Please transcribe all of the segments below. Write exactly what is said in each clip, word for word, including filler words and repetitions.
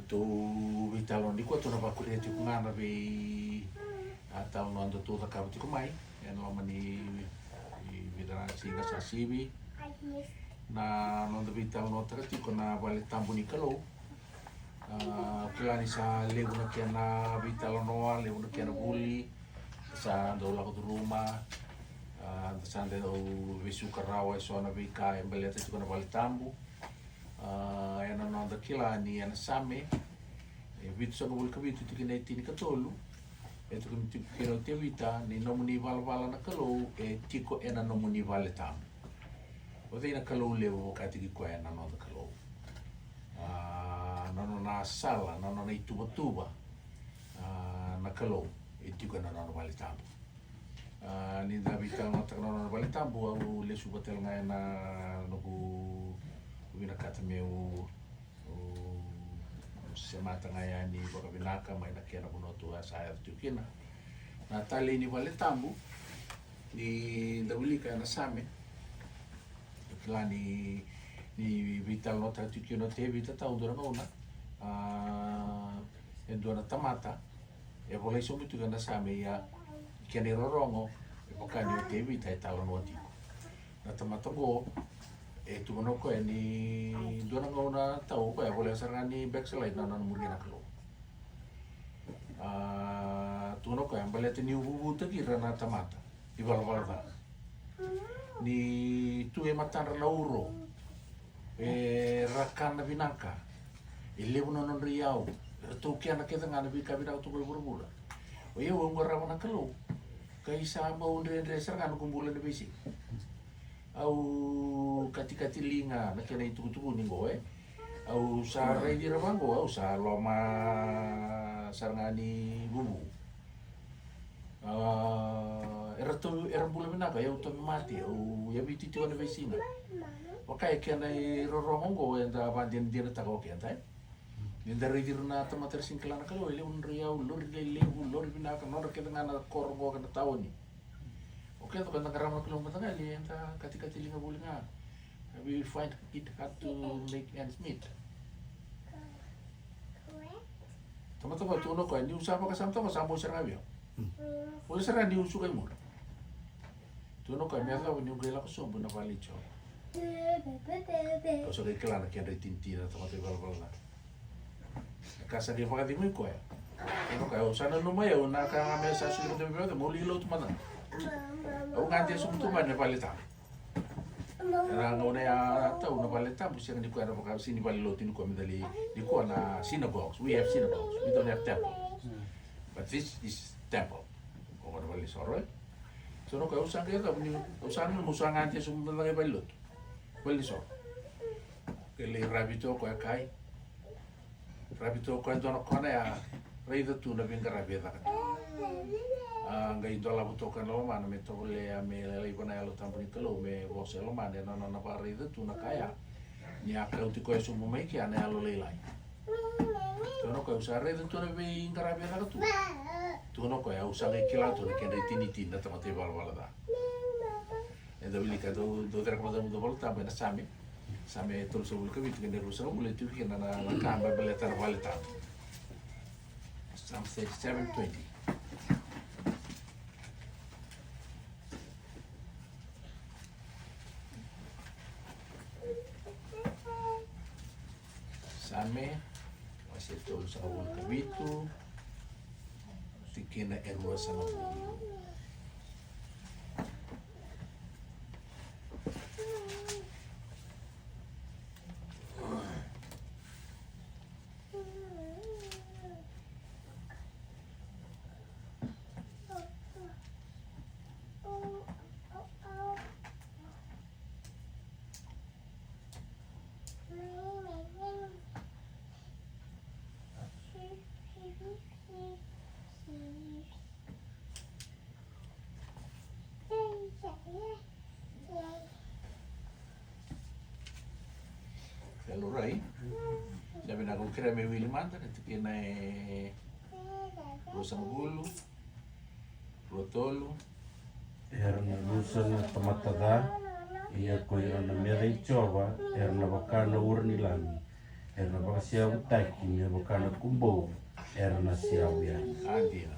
Tou veitalanoa nikua tou na vakuria tiko ga na vei a talanoa da tou cakava tiko mai ena loma ni vica na siga sa sivi. Na noda veitalanoataka tiko na vale tabu ni Kalou. A, kila ni sa levu na kena veitalanoa, levu na kena vuli. Sa dau lako curuma. A, sa dau vesuka rawa e so na veika e baleta tiko na vale tabu. A, ena noda kila ni ena Same e vitusagavulu ka vitu tikina e tinikatolu, e tukuni tiko kina o Tevita ni nomuni valavala na Kalou e tiko ena nomuni vale tabu. O cei na Kalou levu vakataki koya na noda Kalou? A, na nona sala, na nona ituvatuva, a, na Kalou e tiko ena nona vale tabu. A, ni da veitalanoataka na nona vale tabu, au lesuva tale ga ena noqu vinakata meu semata ga yani vakavinaka mai na kena vanua tu a sa yaco tiko kina. Na talei ni vale tabu ni da wilika ena Same. Kila ni, ni veitalanoataka tiko kina o Tevita tau dua na gauna. A, e dua na tamata e volai sobu tiko ena Same, ia kena irorogo e vaka ni o Tevita e talanoa tiko. Na tamata oqo e tukuna o koya ni dua na gauna tau o koya e voleka sara ga ni backslide na nona muria na Kalou. A, tukuna o koya baleta niu vuvutaki ira na tamata ivalavala ca, ni tu e matadra na uro, era kana vinaka, e levu na nodra iyau, eratou kena kece ga na veika vinaka tu e vuravura. O iau au qarava na Kalou, ka isa bau dredre sara ga na noqu bula ena veisiga. Au katikati liga na kena itukutuku ni qo, e. Au sa raici ira vaqo, au sa loma sara ga ni vuvu. A, eratou, era bula vinaka, au tomi mate, au ia viti tiko na veisiga. Vaka e kena irorogo qo eda vadinadinataka o keda, e. Ni da raici ira na tamata era sega ni kila na Kalou, e levu nodra iyau, lori lelevu, lori vinaka, nodra kece ga na koro qo kei na taoni. O keda ko eda qarava na Kalou mataqali, eda katikati liga voli ga. We find it hard to make ends meet. Tamata ko tukuna o koya niu sa vakasamataka ko sa bau sara ga vei au. Voli sara niu suka i muri. Tukuna o koya me yacova niu qai lako sobu na vale i Jiova. Au sa qai kila na kedra itinitini na tamata ivalavala ca. Ka sa qai vakacegui koya. Tukuna o koya au sa nanuma, au na ka ga me sa sui vata vei au, meu lai lotu mada ga. Au gade sobu tu mai na vale tabu. Ena gauna ya tau na vale tabu sega ni koya na vaka sega ni vale lotu ni koya me da lai, ni koya na synagogues. We have synagogues, we don't have temples. But this is temple. Ko koya na valenisoro, e. So na koya au sa qai yacova ni au sa nanuma au sa gade sobu mada ga i vale lotu. Valenisoro. Ke lai ravi tu o koya kai. Ravi tu o koya dua na kona ya, raica tu na veiqaravi e caka tu. A qai dolava tu o koya na lomana me tovolea me laiva na Yalo Tabu ni Kalou me vosa e lomana ena nona vakaraica tu na ka ya. Ni a kauti koya sobu mai kea na yalo lailai. Tukuna o koya au sa raica tu na veiqaravi e caka tu. Tukuna o koya au sa qai kila tu na kedra itinitini na tamata ivalavala ca. Eda wilika, dou, dou cereka mada mudu Vola Tabu ena Same. Same tolusagavulu ka vitu kei na ruasagavulu e tu kina na, na ka me baleta na vale tabu. Psalm thirty-seven twenty. Same, wase tolusagavulu ka vitu, tikina e ruasagavulu. Sa laurai. Sa vinaka, au kerea me wili mada na tikina e ruasagavulu, rua tolu. Era na rusa na tamata ca, ia ko ira na meca i Jiova era na vaka na ura ni lami, era na vakaseyavutaki me vaka na kubou era na seyavu yani. A dina.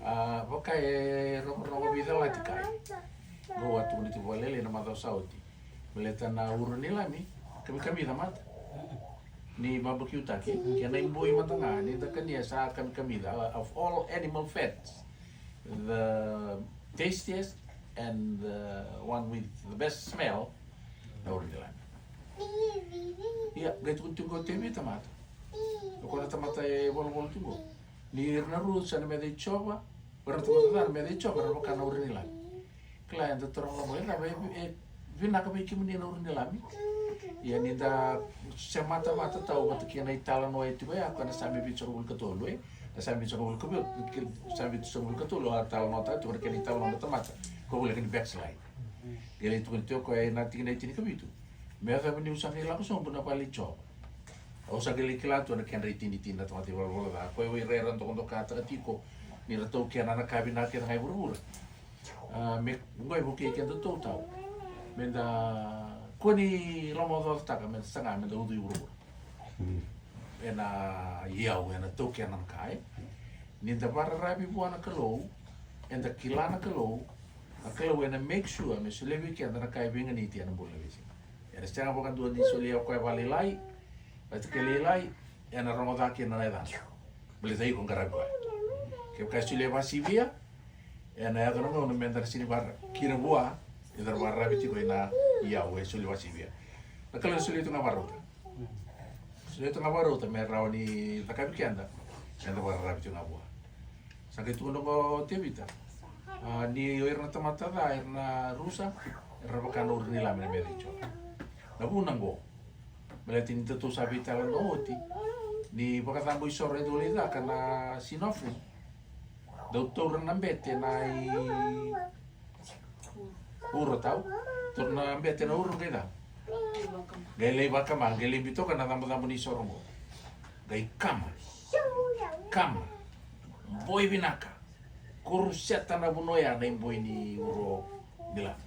A vaka e rogorogo veicalati kai. Qo a tukuni tiko vakalailai na macawa sa oti. Baleta na uro ni lami kamikamica mata. Ni babakiutaki kei na iboi mata ga ni da kania sa kamikamica. Of all animal fats, the tastiest and the one with the best smell, na uro ni lami. Ia qai tukuni tiko qo o Tevita mata. O koya na tamata e volavola tiko qo. Ni ira na rusa na meca i Jiova, o ira na tamata ca na meca i Jiova era vaka na uro ni lami. Kila eda taroga qo e cava e vinaka vei kemuni na uro ni lami. Ia ni da semata vata tau vata kei na italanoa e tiko ya, koya na Same vitusagavulu ka tolu, e? Na Same vitusagavulu ka tolu, Same vitusagavulu ka tolu, a talanoataka tiko na kena italanoa na tamata ko voleka ni backslide. Qai lai tukuni tiko o koya ena tikina e tinikavitu: Me yacova niu sa qai lako sobu na vale i Jiova, au sa qai lai kila tu na kedra itinitini na tamata ivalavala ca, koya o ira era dokadokataka tiko ni ra taukena na ka vinaka kece ga e vuravura. A, me qai vukei kedatou tau me da kua ni lomaocaocataka, me da saga me da ucui vuravura. Ena iyau ena taukena na ka, e? Ni da vakararavi vua na Kalou, eda kila na Kalou, na Kalou ena make sure me solia vei keda na ka e veiganiti ena bula ni veisiga. Ena sega vakadua ni solia o koya vakalailai, vata kei lailai, ena rogo ca kina na yacana. Baleta iko qaravi koya. Kevaka e solia vakasivia, ena yaco na gauna meda na sega ni vakararavi kina vua, eda na vakararavi tiko ena iyau e solia vakasivia. Na Kalou e solia tu ga vakarauta. Solia tu ga vakarauta me rawa ni cakavi keda, meda vakararavi tu ga vua. Sa qai tukuna qo o Tevita, a, ni o ira na tamata ca era na rusa, era na vaka na uro ni lami na meca i Jiova. Na vuna qo, baleta ni datou sa veitalanoa oti ni vakacabo isoro e dau lai caka na sin offering. Dau taura na bete na i uro tau. Taura na bete na uro qai cabo, qai lai vakama, qai lai biu toka na cabocabo ni soro qo. Qai kama, kama, boi vinaka. Kuruseta na vanua ya na iboi ni uro ni lami.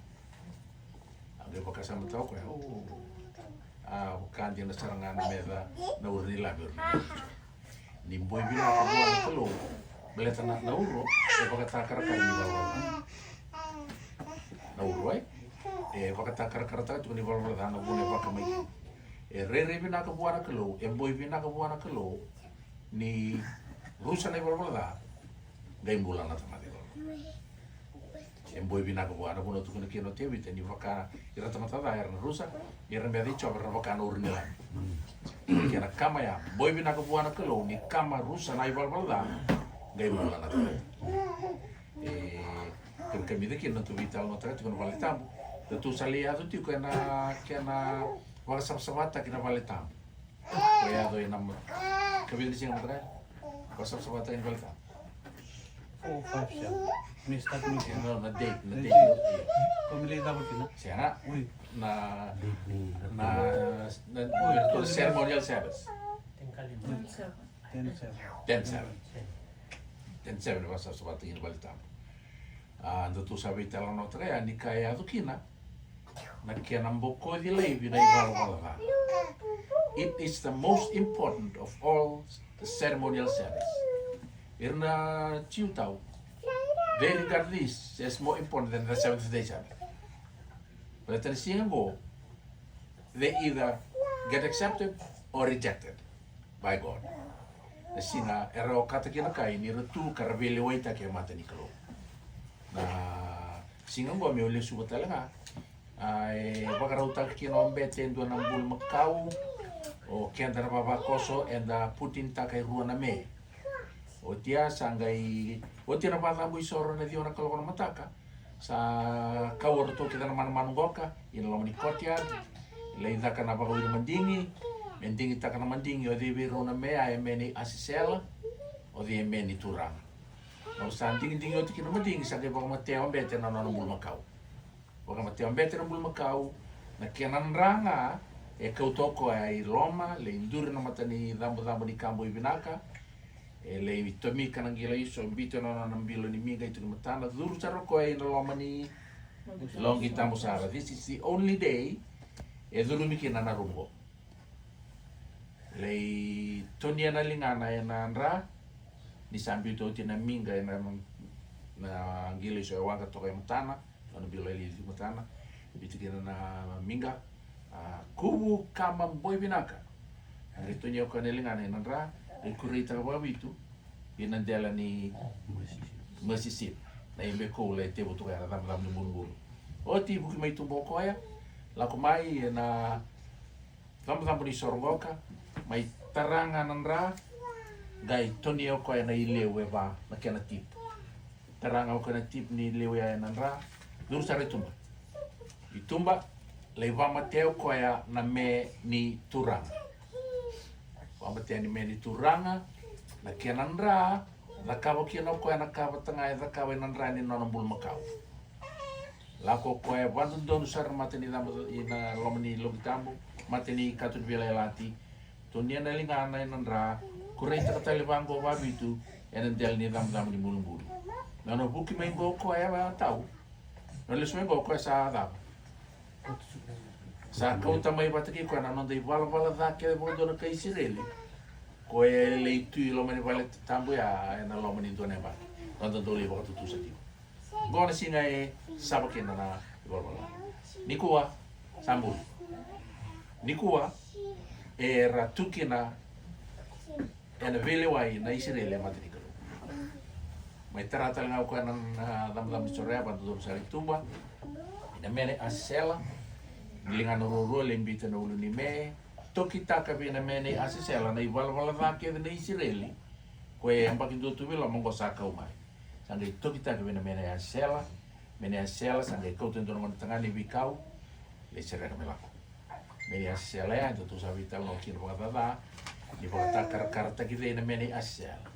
A qai vakasama tau o koya, o, a vaka dina sara ga na meca na uro ni lami, uro ni lami. Ni boi vinaka vua na Kalou, baleta na, na uro e vakatakarakara ni valavala ca. Na uro, e, e vakatakarakarataka tiko ni valavala ca, na vuna e vaka mai kina. E rairai vinaka vua na Kalou, e boi vinaka vua na Kalou ni rusa na ivalavala ca, qai bula na tamata ivalavala ca. E boi vinaka vua, na vuna tukuna kina o Tevita ni vaka ira tamata ca era na rusa, ira na meca i Jiova era na vaka na uro ni lami. Kena kama ya, boi vinaka vua na Kalou ni kama, rusa na ivalavala ca, qai bula na tamata. E, kena kamica kina na tou veitalanoataka tiko na vale tabu. Datou sa lai yaco tiko ena kena vakasavasavataki na vale tabu. Ko yaco ena ma-, ka vica ni siga mataka ya? Ko savasava tani vale tabu. Four, five, seven. Me start me. Ena, na date, na date. Ko me lai cava kina? Sega. Ui. Na, na, na, na, na ceremonial service. Ten seven. Ten seven. Ten seven. Ten seven, vakasavasava tani vale tabu. A, datou sa veitalanoataka yani ka yaco kina na kena bokoci laivi na ivalavala ca. It is the most important of all the ceremonial service. Ira na Jiu tau, they regard this as more important than the seventh day Sabbath. Baleta na siga qo, they either get accepted or rejected by God. Na siga era okata kina kai ni ra tu ka ra veilewaitaki e mata ni Kalou. Na siga qo me o lesuva tale ga, a, e vakarautaka kina o bete e dua na bulumakau. O keda na vavakoso eda putinitaka e rua na me. Oti ya sa qai oti na vakacabo isoro na ciwa na kaloko na mataka. Sa kau o ratou kece na manumanu qoka i na loma ni courtyard. Lai caka na vakawiri madigi. Me digitaka na madigi, o cei vei rau na me ya e me ni Asisela, o cei e me ni Turaga. Au sa digidigi oti kina madigi, sa qai vakamatea o bete na nona bulumakau. Vakamatea o bete na bulumakau, na kena dra ga e kauta o koya i loma, lai duri na mata ni cabocabo ni ka boi vinaka. E lai tomika na qila iso, biuta na nona bilo ni miqa i tu ni matana, curu sara o koya i na loma ni loqi tabu sara. This is the only day e curumi kina na rumu qo. Lai tonia na ligana ena dra ni sa biuta oti na miqa ena, na qilaiso e waqa toka e matana, nona biu lai lili matana, biuta kina na miqa. A, kuvu kama boi vinaka. A, lai tonia o koya na ligana ena dra, lai kureitaka vakavitu ina dela ni mercy seat, na ibe koula e tevu toka ena cabocabo ni bulubulu. Oti vuki mai tuba o koya, lako mai ena cabocabo ni soro qoka, mai tara ga na dra, qai tonia o koya na ileu e va na kena tip. Tara ga o koya na tip ni leu ya ena dra, curu sara i tuba. I tuba, lai vamatea o koya na me ni turaga. Vamatea ni me ni turaga, na kena dra, cakava kina o koya na ka vata ga e cakava ena dra ni nona bulumakau. Lako o koya e vadodonu sara na mata ni cabo, ina loma ni loqi tabu, mata ni kato ni veiyalayalati. Tonia na ligana ena dra, kureitaka tale vaqo vakavitu ena dela ni cabocabo ni bulubulu. Na nona vuki mai qo o koya, a, tau. Na nona lesu mai qo o koya sa cava? Sa kauta mai vata kei koya na noda ivalavala ca kece vakadua na kai Isireli. Koya e lai tu i loma ni vale tabu ya ena loma ni dua na yabaki. Noda dau lai vakatutusa tiko. Qo na siga e sava kina na ivalavala. Nikua, sa bulu. Nikua, era tu kina ena veilewai na Isireli e mata ni Kalou. Mai tara tale ga o koya na, na cabocabo ni soro ya, vadodonu sara i tuba. Ina me nei Asesela, na ligana ruarua, lai biuta na ulu ni me, tokitaka vei na me nei Asesela na ivalavala ca kece na Isireli. Koya e yabaki dua tu vei loma qo sa kau mai. Sa qai tokitaka vei na me nei Asesela, me nei Asesela, sa qai kauta e dua na gone tagane i veikau, lai sereka me lako. Me nei Asesela ya, eda tou sa veitalanoa kina vakacaca, ni vakatakarakarataki cei na me nei Asesela?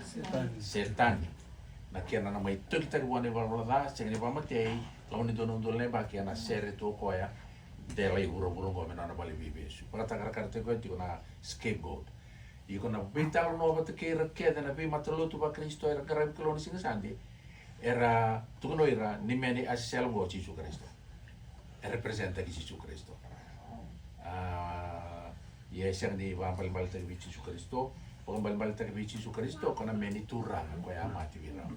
Setani. Setani. Na kena na mai tokitaki vua na ivalavala ca, sega ni vakamatei, loma ni dua na udolu na yabaki ena sere tu o koya, dela i vuravura qo me nona vale ni veivesu. Vakatakarakarataki koya tiko na scapegoat. Iko na veitalanoa vata kei ira kece na veimatalotu vaKarisito era qaravi Kalou na siga Sade. Era tukuna o ira ni me nei Asesela qo o Jisu Karisito. E representaki Jisu Karisito. A, ia e sega ni vakaibalebaletaki vei Jisu Karisito. Vakaibalebaletaki vei Jisu Karisito ko na me ni Turaga, koya a mate vei rau.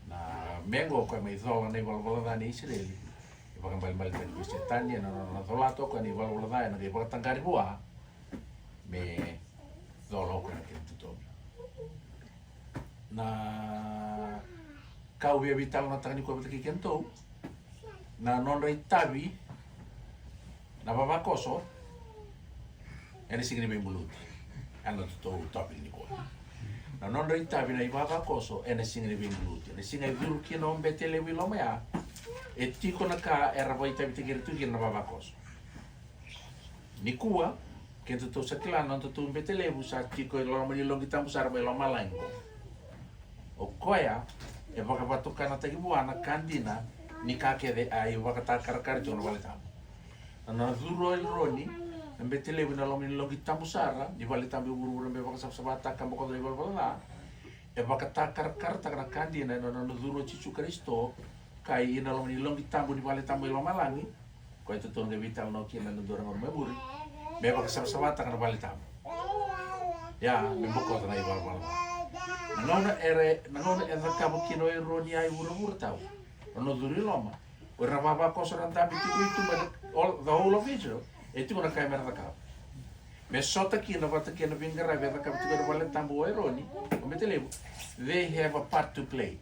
Na me qo koya mai cola na ivalavala ca nei Isireli. E vakaibalebaletaki vei Setani ena nona colata o koya na ivalavala ca, ena qai vakataqari vua me cola o koya na kena totogi. Na ka au via veitalanoataka nikua vata kei kedatou, na nodra itavi na vavakoso ena siga ni veibuluti. Ena totou topic nikua. Na nodra itavi na ivavakoso ena siga ni veibuluti. Na siga e curu kina o Bete Levu i loma ya, e tiko na ka era vakaitavitaki ira tu kina na vavakoso. Nikua, kedatou sa kila na nodatou Bete Levu sa tiko e loma ni loqi tabu sara mai lomalagi. O koya e vakavatukanataki vua na ka dina ni ka kece a ivakatakarakara tiko na vale tabu. Na nona curu o Eroni na Bete Levu ena loma ni loqi tabu sara ni vale tabu e vuravura me vakasavasavataka bokoca na ivalavala ca. E vakatakarakarataka na ka dina ena nona curu o Jisu Karisito, ka ina loma ni loqi tabu ni vale tabu e lomalagi. Koya tou na qai veitalanoa kina ena dua na gauna mai muri. Me vakasavasavataka na vale tabu. Ia, me bokoca na ivalavala ca. Na gauna era, na gauna e cakava kina o Eroni a i vuravura tau. Na nona curu i loma. O ira na vavakoso era dabe tiko i tuba, all, the whole of Israel. E tiko na ka me ra cakava. Me sota kina vata kei na veiqaravi e cakava tiko ena vale tabu o Eroni, o Bete Levu. They have a part to play.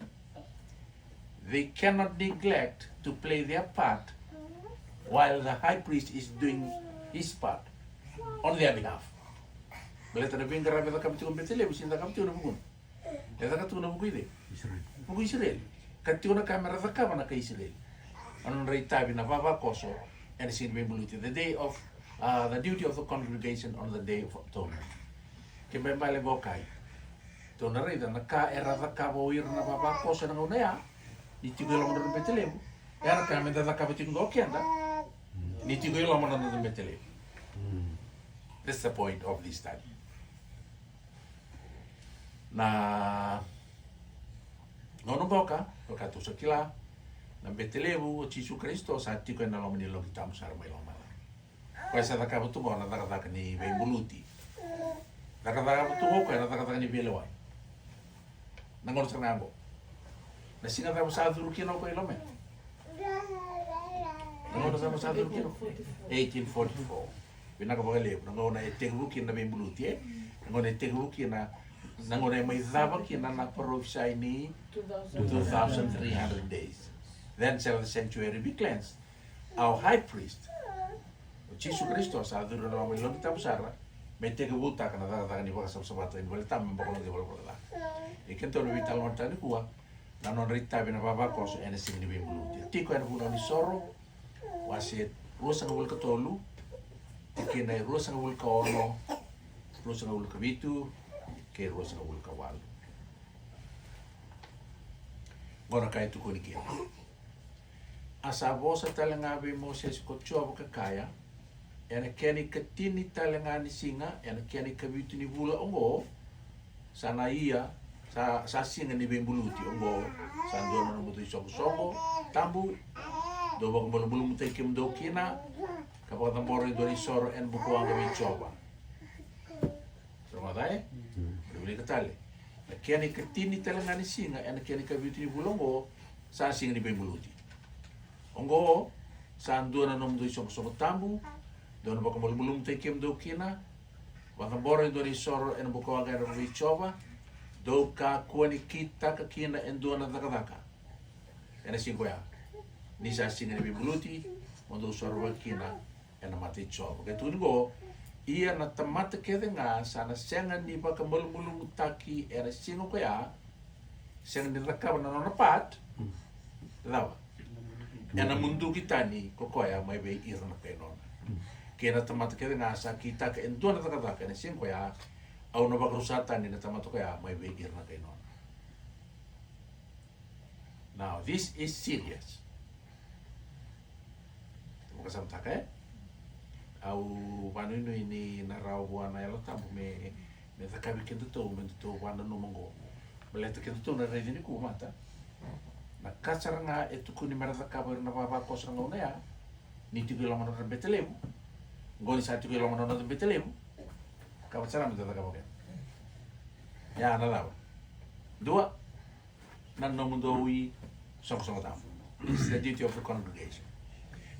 They cannot neglect to play their part while the high priest is doing his part on their behalf. Baleta na veiqaravi e cakava tiko o Bete Levu, sega ni cakava tiko ena vukuna. E caka tiko ena vuku i cei? Isireli. Vuku i Isireli. Ka tiko na ka me ra cakava na kai Isireli. Na nodra itavi na vavakoso ena siga ni veibuluti. The day of, uh, the duty of the congregation on the day of atonement. Ke balebale qo kai. Tou na raica na ka era cakava o ira na vavakoso ena gauna ya. Ni tiko e loma na nodra Bete Levu. Ia na ka meda cakava tiko qo keda. Ni tiko e loma na noda Bete Levu. That's the point of this study. Na gauna qoka, vaka tou sa kila, na Bete Levu o Jisu Karisito sa tiko ena loma ni loqi tabu sara mai lomalagi. Koya sa cakava tu qo na cakacaka ni veibuluti. Cakacaka vata tu o koya na cakacaka ni veilewai. Na gauna sara ga oqo. Na siga cava sa curu kina o koya i loma? Na gauna cava sa curu kina? Eighteen forty-four. Vinaka vakalevu. Na gauna e tekivu kina na veibuluti, e? Na gauna e tekivu kina, na gauna e mai cava kina na parofisai ni two thousand three hundred days. Then shall the sanctuary be cleansed. Our high priest, o Jisu Karisito, sa curu na loma ni loqi tabu sara me tekivutaka na cakacaka ni vakasavasavataki ni vale tabu me boko loqi valavala ca. E keitou na veitalanoataka nikua na nodra itavi na vavakoso ena siga ni veibuluti. Tiko ena Vunau ni Soro, wase ruasagavulu ka tolu, tikina e ruasagavulu ka ono, ruasagavulu ka vitu kei ruasagavulu ka walu. Qo na ka e tukuni kina. A sa vosa tale ga vei Mosese ko Jiova ka kaya, ena kena ikatini tale ga ni siga, ena kena ikavitu ni vula oqo, sa na ia, sa, sa siga ni veibuluti oqo, sa dua na nomudou isoqosoqo tabu, dou vakamalumalumutaki kemudou kina, ka vakacabora e dua na isoro ena bukawaqa vei Jiova. Sa rogoca, e? Ori wilika tale. Na kena ikatini tale ga ni siga ena kena ikavitu ni vula oqo, sa siga ni veibuluti. Oqo sa dua na nomudou isoqosoqo tabu, dou na vakamalumalumutaki kemudou kina, vakacabora e dua na isoro ena bukawaqa vei Jiova, dou kakua ni kitaka kina e dua na cakacaka ena siga koya, ni sa siga ni veibuluti, mo dou sorovaki kina ena mata i Jiova. Qai tukuni qo, ia na tamata kece ga sa na sega ni vakamalumalumutaki ena siga koya, sega ni cakava na nona part, cava? Ena muduki tani ko koya mai vei ira na kai nona. Kei na tamata kece ga sa kitaka e dua na cakacaka ena siga koya, au na vakarusa tani na tamata koya mai vei ira na kai nona. Now, this is serious. Vakasamataka, e? Au vanuinui ni na rawa vua na Yalo Tabu me, me cakavi kedatou, me datou vananuma oqo. Baleta kedatou na raici nikua mata. Na ka sara ga e tukuni mera cakava ira na vavakoso na gauna ya, ni tiko i loma na nodra bete levu. Oqo ni sa tiko i loma na noda bete levu, ka vata sara meda cakava keda. Ya na cava? Dua, na nomudou isoqosoqo tabu. This is the duty of the congregation.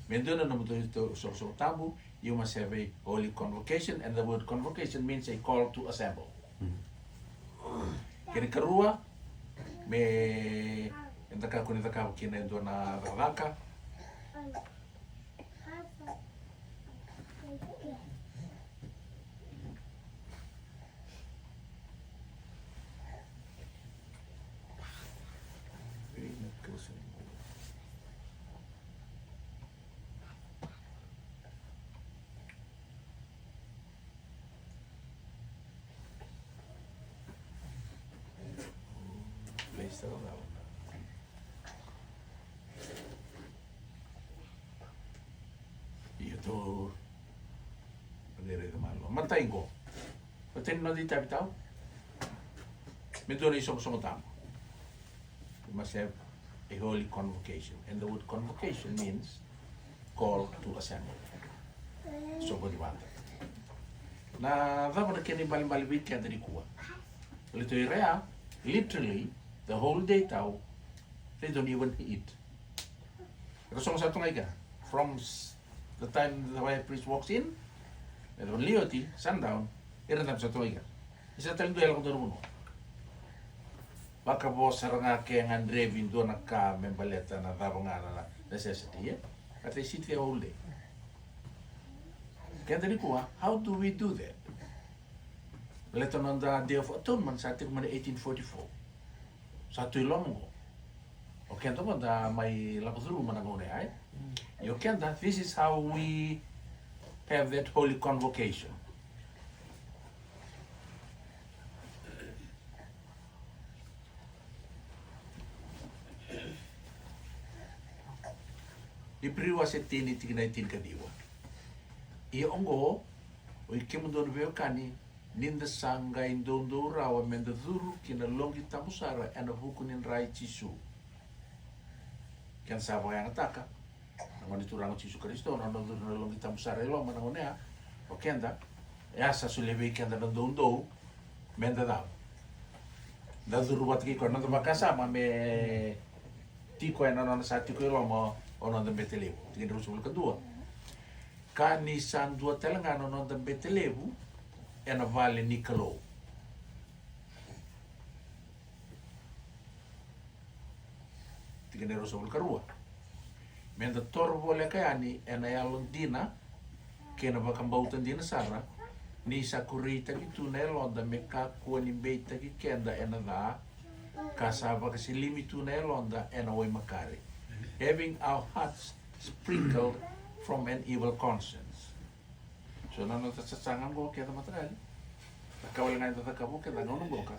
Me dua na nomudou isoqosoqo tabu, you must have a holy convocation, and the word convocation means a call to assemble. Kena ikarua, me eda kakua ni cakava kina e dua na cakacaka. Io, tou na qai raica malo. Matai qo. Matai ni noda itavi tau. Me dua na isoqosoqo tabu. We must have a holy convocation. And the word convocation means call to assemble. Soqoni vata. Na cava na kena ibalebale vei keda nikua? Baleta o ira ya, literally, the whole day tau, they don't even eat. Era soqo sa tu ga i kea. From s-, the time the high priest walks in, me yacova ni lioti, sundown, era dabe sa tu ga i kea. Ni sa tale dua e lako dua na vanua. Vakavo sara ga ke gadrevi dua na ka me baleta na cava ga na necessity, e? But they sit there all day. Keda nikua, how do we do that? Baleta na noda Day of Atonement sa tiko mai na eighteen forty-four. Sa tu i loma qo. O keda qo da mai lako curuma na gauna ya, e? Io keda, this is how we have that holy convocation. Iperiu wase tini tikina e tinikaciwa. Ia oqo, oi kemudou na veiwekani, ni da sa qai doudou rawa me da curu ki na loqi tabu sara ena vuku ni dra i Jisu. Keda sa vakayagataka na Gone Turaga o Jisu Karisito, na nona curu na loqi tabu sara e loma na gauna ya, o keda, E a sa solia vei keda na doudou me da cava? Da curu vata kei koya, na noda vakasama me tiko ena nona sa tiko i loma o noda bete levu. Tikina ruasagavulu ka dua. Ka ni sa dua tale ga na noda bete levu ena vale ni Kalou. Tikina ruasagavulu ka rua. Me da toro voleka yani ena yalodina kei na vakabauta dina sara, ni sa kureitaki tu na yaloda me kakua ni beitaki keda ena ca, ka sa vakasilimi tu na yaloda ena wai makare, having our hearts sprinkled from an evil conscience. So na noda sasaga oqo keda mataqali, na ka wale ga eda cakava o keda gauna qoka.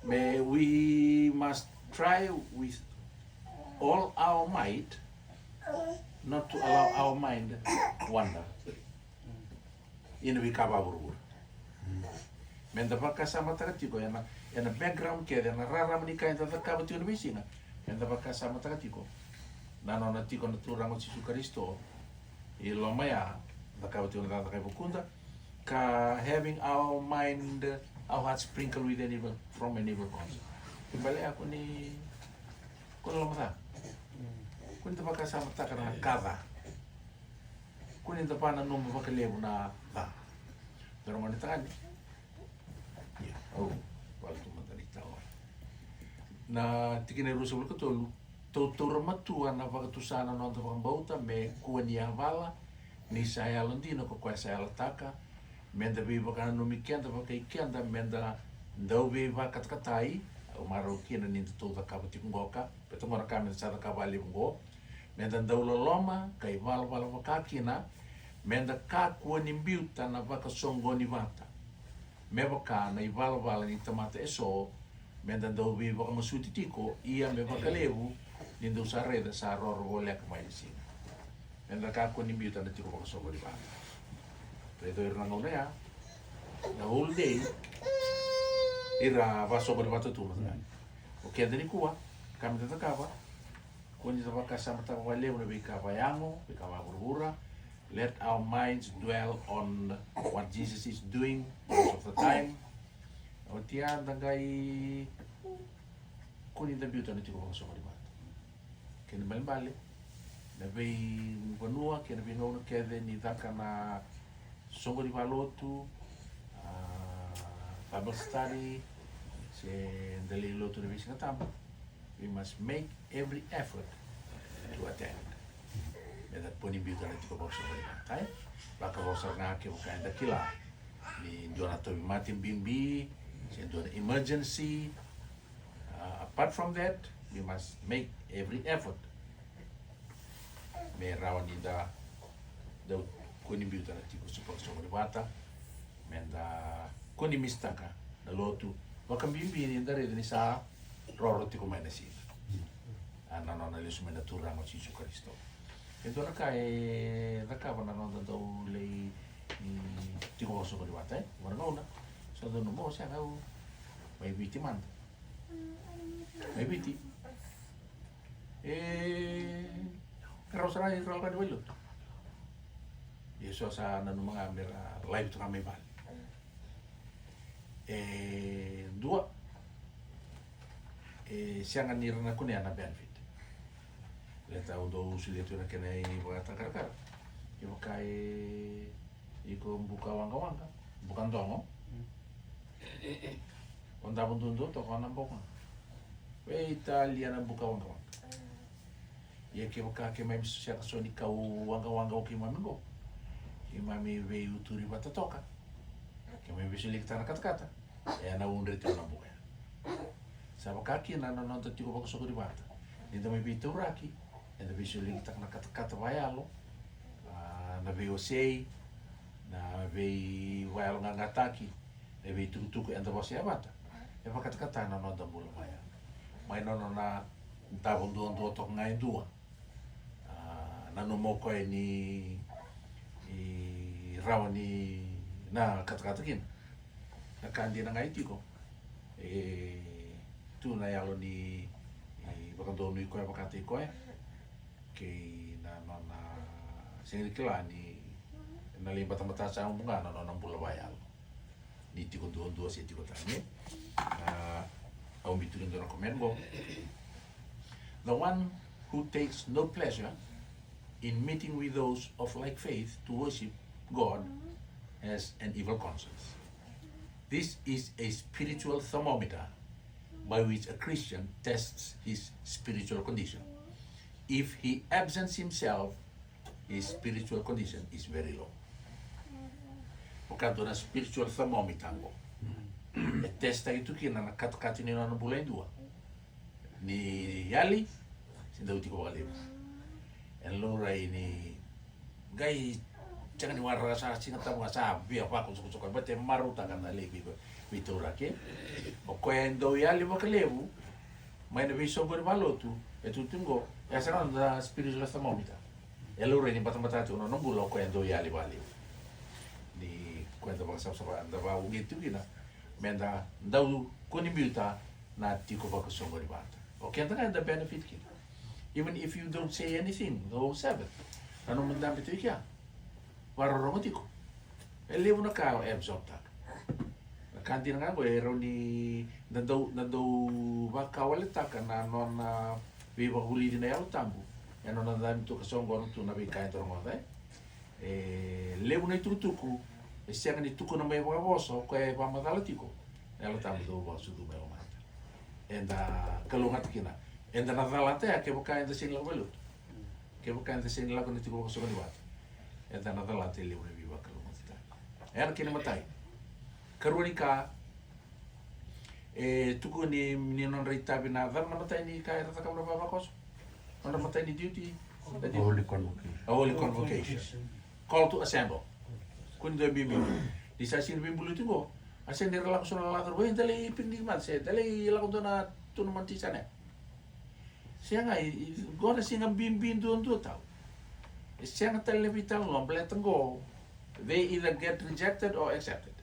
Me we must try with all our might not to allow our mind wander ina veika vakavuravura. Me da vakasamataka tiko ena, ena background kece, ena rarama ni ka eda cakava tiko na veisiga. Me da vakasamataka tiko na nona tiko na Turaga o Jisu Karisito i loma ya, cakava tiko na cakacaka e vukuda, ka having our mind, our heart sprinkled with an evil, from an evil conscience. Ke bale ya ko ni, ko ni loma ca. Ko ni da vakasamataka na ka ca. Ko ni da vananuma vakalevu na ca. Toro gone tagane. Ia, au vale tu mada ni tawa. Na tikina e ruasagavulu ka tolu, tou taura matua na vakatusa na noda vakabauta me kua ni yavala, ni sa yalodina ko koya sa yalataka, me da veivakananumi keda vakai keda, me da dau veivakatakatai, au marau kina ni da tou cakava tiko qoka, baleta qo na ka me da sa cakava levu qo, me da dau loloma ka ivalavala vaka kina, me da kakua ni biuta na vakasoqoni vata me vaka na ivalavala ni tamata eso, me da dau veivakamasuti tiko, ia me vakalevu ni dou sa raica sa roro voleka mai na siga. Me da kakua ni biuta na tiko vakasoqoni vata. Raica ira na gauna ya, na whole day ira vakasoqoni vata tu mada. O keda nikua, ka me da cakava, kua ni da vakasamataka vakalevu na veika vakayago, veika vakavuravura. Let our minds dwell on what Jesus is doing most of the time. Oti ya da qai kua ni da biuta na tiko vakasoqoni vata. Kena ibalebale, na veivanua kei na veigauna kece ni caka na soqoni vakalotu, a, Bible study, se da lai lotu na veisiga tabu, we must make every effort to attend. Me da kua ni biuta na tiko vakasoqoni vata, e? Vakavo sara ga kevaka eda kila ni dua na tauvimate bibi se dua na emergency. Uh, apart from that, we must make every effort me rawa ni da, da kua ni biuta na tiko vakasoqoni vata, me da kua ni misitaka na lotu, vakabibi ni da raica ni sa roro tiko mai na siga. A, na nona lesu mai na Turaga o Jisu Karisito. E dua na ka e cakava na noda dau lai, mm, tiko vakasoqoni vata, e? Vaka na gauna, so dau nanuma, o sega, au mai Viti mada. Mai Viti. E, e rau sara, e rau ka ni vale lotu. Ia so sa nanuma ga me ra live toka mai vale. E dua, e sega ni ra na kunea na benefit. Baleta au dau solia tu na kena ivakatakarakara. Kevaka e iko buka waqawaqa, buka dogo, o davo duadua toka na boka. Veitalia na buka waqawaqa. Ia kevaka keimami sega so ni kau waqawaqa o keimami qo, keimami veiuturi vata toka. Keimami veisolikitaka na katakata, e na udre tiko na buka ya. Sa vaka kina na noda tiko vakasoqoni vata. Ni da mai veitauraki, eda veisolikitaka na katakata vakayalo, a, na veiwasei, na veivakayaloqaqataki, na veitukutuku eda wasea vata. E vakatakata na noda bula mai ya. Mai na nona davo duadua toka ga e dua. A, nanuma o koya ni, ni rawa ni na katakata kina. Na ka dina ga e tiko, e tu na yalo ni, ni vakadonui koya vakataki koya. Kei na nona sega ni kila ni Na lai batabata sa ubu ga na nona bula vakayalo. Ni tiko duadua se tiko tani. A, au biu tu kina dua na comment qo. The one who takes no pleasure in meeting with those of like faith to worship God has an evil conscience. This is a spiritual thermometer by which a Christian tests his spiritual condition. If he absents himself, his spiritual condition is very low. Vaka dua na spiritual thermometer qo. E testaki tu kina na katakata ni nona bula e dua. Ni yali se dau tiko vakalevu. E laurai ni qai sega ni waraka, sa Siga Tabu ga sa via vakosokosoka, baleta e marautaka na lai vei, veitauraki. O koya e dau yali vakalevu mai na veisoqoni vakalotu, e tu tiko qo, e sega na spiritual thermometer. E laurai ni batabata tiko na nona bula o koya e dau yali vakalevu. Ni koya da vakasavasava, da vakauqeti tiko kina me da dau kua ni biuta na tiko vakasoqoni vata. O keda ga eda benefit kina. Even if you don't say anything the whole Sabbath, na nomu dabe tu i kea, vakarorogo tiko. E levu na ka e absorb taka. Na ka dina ga qo e rawa ni da dau, da dau vakawaletaka na nona veivakavulici na Yalo Tabu. E nona dabe tu ka soqona tu na veika eda rogoca, e. E levu na itukutuku e sega ni tukuna mai vakavosa o koya e vakamacala tiko. Na Yalo Tabu dau vakasucu mai lomada. Eda kalougata kina. Eda na calata ya kevaka eda sega ni lako valelotu. Kevaka eda sega ni lako na tiko vakasoqoni vata, eda na calata e levu na veivakalougatataki. E ya na kena imatai. Karua ni ka, e tukuni ni nodra itavi na cava na imatai ni ka era cakava na vavakoso? Nodra imatai ni duty. A holy convocation. A holy convocation. Call to assemble. Kua ni dua e biubiu. Ni sa sega ni veibuluti qo, a sega ni ra lako so na lako, "Oi, da lai picnic mada, se da lai lako dua na, tu na mount Sinai." Sega, i, i, qo na siga bibi duadua tau. E sega tale na veitalanoa baleta qo, they either get rejected or accepted.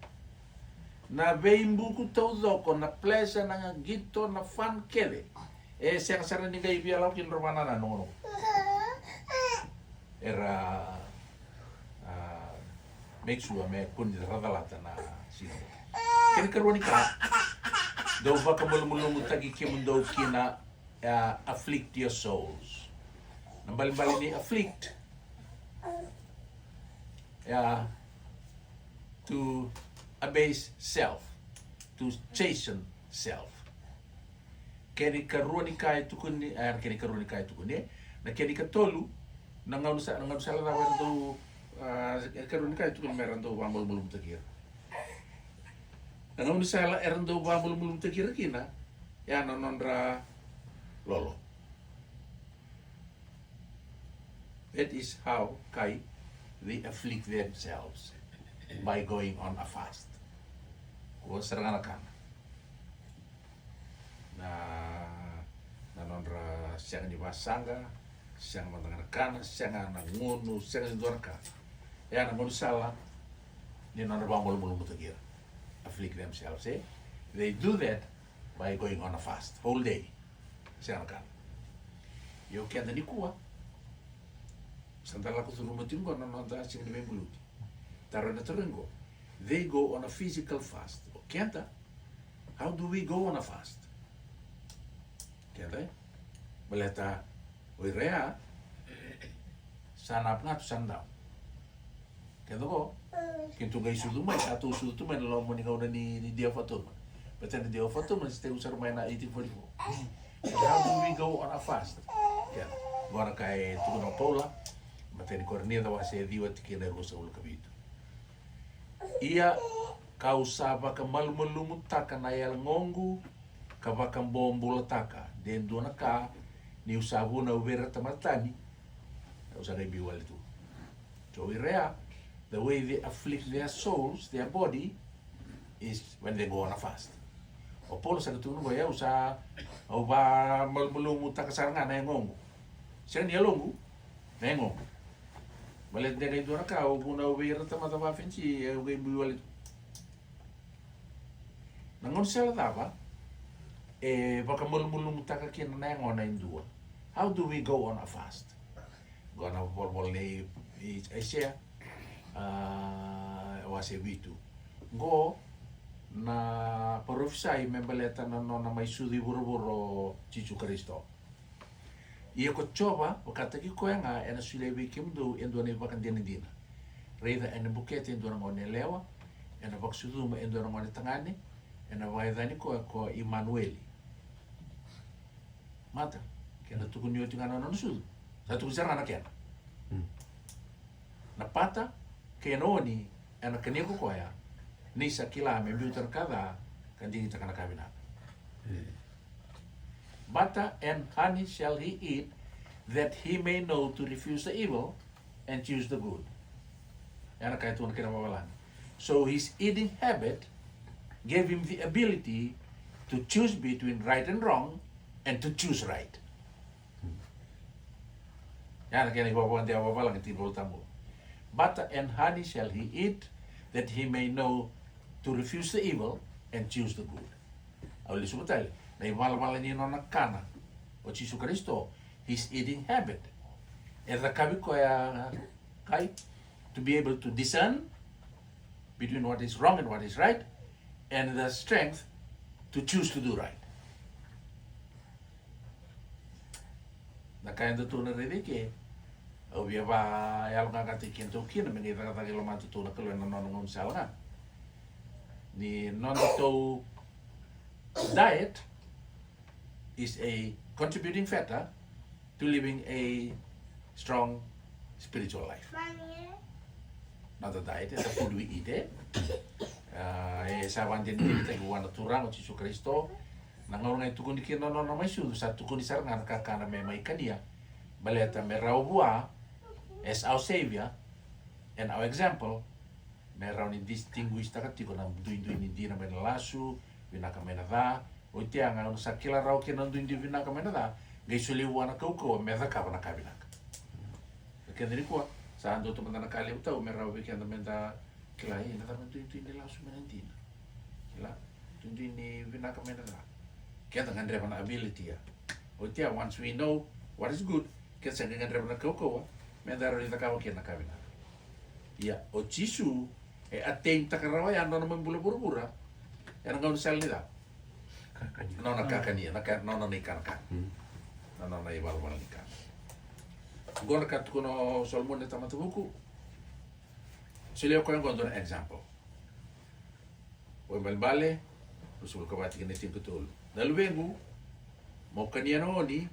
Na veibuku taucoko, na pleasure, na qito, na fun kece, e sega sara ni qai via lako kina, ra vakanananu, noqonoqo. Era, a, make sure me kua ni ra calata na siga. Kena ikarua ni ka, dou vakamalumalumutaki kemudou kina, a, afflict your souls. Na ibalebale ni afflict, a, to abase self, to chasten self. Kena ikarua ni ka e tukuni, e, kena ikarua ni ka e tukuni, e. Na kena ikatolu, na gaunisala, na gaunisala cava era dau, a, kena ikarua ni ka e tukuni me ra dau vakamalumalumutaki ira. Na gaunisala era dau vakamalumalumutaki ira kina, e ya na nodra lolo. That is how kai they afflict themselves, by going on a fast. Kua sara ga na kana. Na, na nodra sega ni vasaqa, sega mada ga na kana, sega na gunu, sega ni dua na ka. E ya na gaunisala ni nodra vakamalumalumutaki ira. Afflict themselves, e? They do that by going on a fast, whole day. Sega na kana. Ia o keda nikua, sa da lako curuma tiko qo na noda siga ni veibuluti. Taro ena taro qo. They go on a physical fast. O keda, how do we go on a fast? Keda, e? Baleta o ira ya, sa na apagatu, sa na dau. Keda qo, keitou qai sucu mai, sa tou sucu tu mai na loma ni gauna ni, ni Day of Atonement. Baleta na Day of Atonement sa tekivu sara mai na eighteen forty-four. But how do we go on a fast? Keda. Qo na ka e tukuna o Paula, matai ni Korinica wase ciwa tikina e ruasagavulu ka vitu. Ia, ka'u sa vakamalumalumutaka na yagoqu, ka vakabobulataka de dua na ka, ni'u sa vunau vei ira na tamata tani, au sa qai biu wale tu. So ira ya, the way they afflict their souls, their body, is when they go on a fast. O Paula sa tukuna qo, au sa, au vakamalumalumutaka sara ga na yagoqu. Sega ni yaloqu, na yagoqu. Baleta de qai dua na ka, au vunau vei ira na tamata va-Fenisi, au qai biu wale tu. Na gaunisala cava e vakamalumalumutaka kina na yagona e dua? How do we go on a fast? Qo na volavola nei Aisea. A, wase vitu. Qo na parofisai me baleta na nona mai sucu i vuravura o Jisu Karisito. Ia ko Jiova vakataki koya ga ena solia vei kemudou e dua na ivakadinadina. Raica, ena bukete e dua na gone yalewa, ena vakasucuma e dua na gone tagane, ena vakayacani koya ko Imanueli. Mata, kena tukuni oti ga na nona sucu. Sa tukuni sara ga na kena. Na pata kei na oni ena kania ko koya, ni sa kila me biuta na ka ca ka digitaka na ka vinaka. Butter and honey shall he eat, that he may know to refuse the evil and choose the good. Ena kaya tu na kena vavalagi. So his eating habit gave him the ability to choose between right and wrong and to choose right. Ia na kena ivakavakadewa vavalagi tiko ni Volatabu. Butter and honey shall he eat, that he may know to refuse the evil and choose the good. Au lesu tale, na ivalavala ni nona kana o Jisu Karisito, his eating habit. E cakavi koya kai, to be able to discern between what is wrong and what is right, and the strength to choose to do right. Na ka eda tou na raica i ke, au via vayaloqaqataki kedatou kina me qai cakacaka i lomadatou na Kalou ena nona gaunisala ga. Ni nodatou diet is a contributing factor to living a strong spiritual life. Noda diet, e, the food we eat, e. A, e sa vakadinadinataki vua na Turaga o Jisu Karisito. Na gauna ga e tukuni kina na nona mai sucu, sa tukuni sara ga na kakana me mai kania. Baleta me rawa vua, as our Saviour and our example, me rawa ni distinguishtaka tiko na duidui ni dina mai na lasu, vinaka mai na ca. Oti ya ga, au sa kila rawa kina na duidui vinaka mai na ca, qai solia vua na kaukauwa me cakava na ka vinaka. Na keda nikua, sa dua tu mada na ka levu tau me rawa vei keda meda kila, e, na cava na duidui ni lasu mai na dina. Kila, duidui ni vinaka mai na ca. Keda gadreva na ability ya. Oti ya, once we know what is good, keda sa qai gadreva na kaukauwa meda rawa ni cakava kina na ka vinaka. Ia, o Jisu e attain taka rawa ya na nona mai bula vuravura ena gaunisala ni ca. Kakania. Nona kakania, na ka, nona ikanakana. Na nona ivalavala ni kana. Qo na ka tukuna o Solomoni na tamata vuku. Solia o koya qo dua na example. Vaibalebale ruasagavulu ka va, tikina e tinikatolu. Na luvequ, mo kania na oni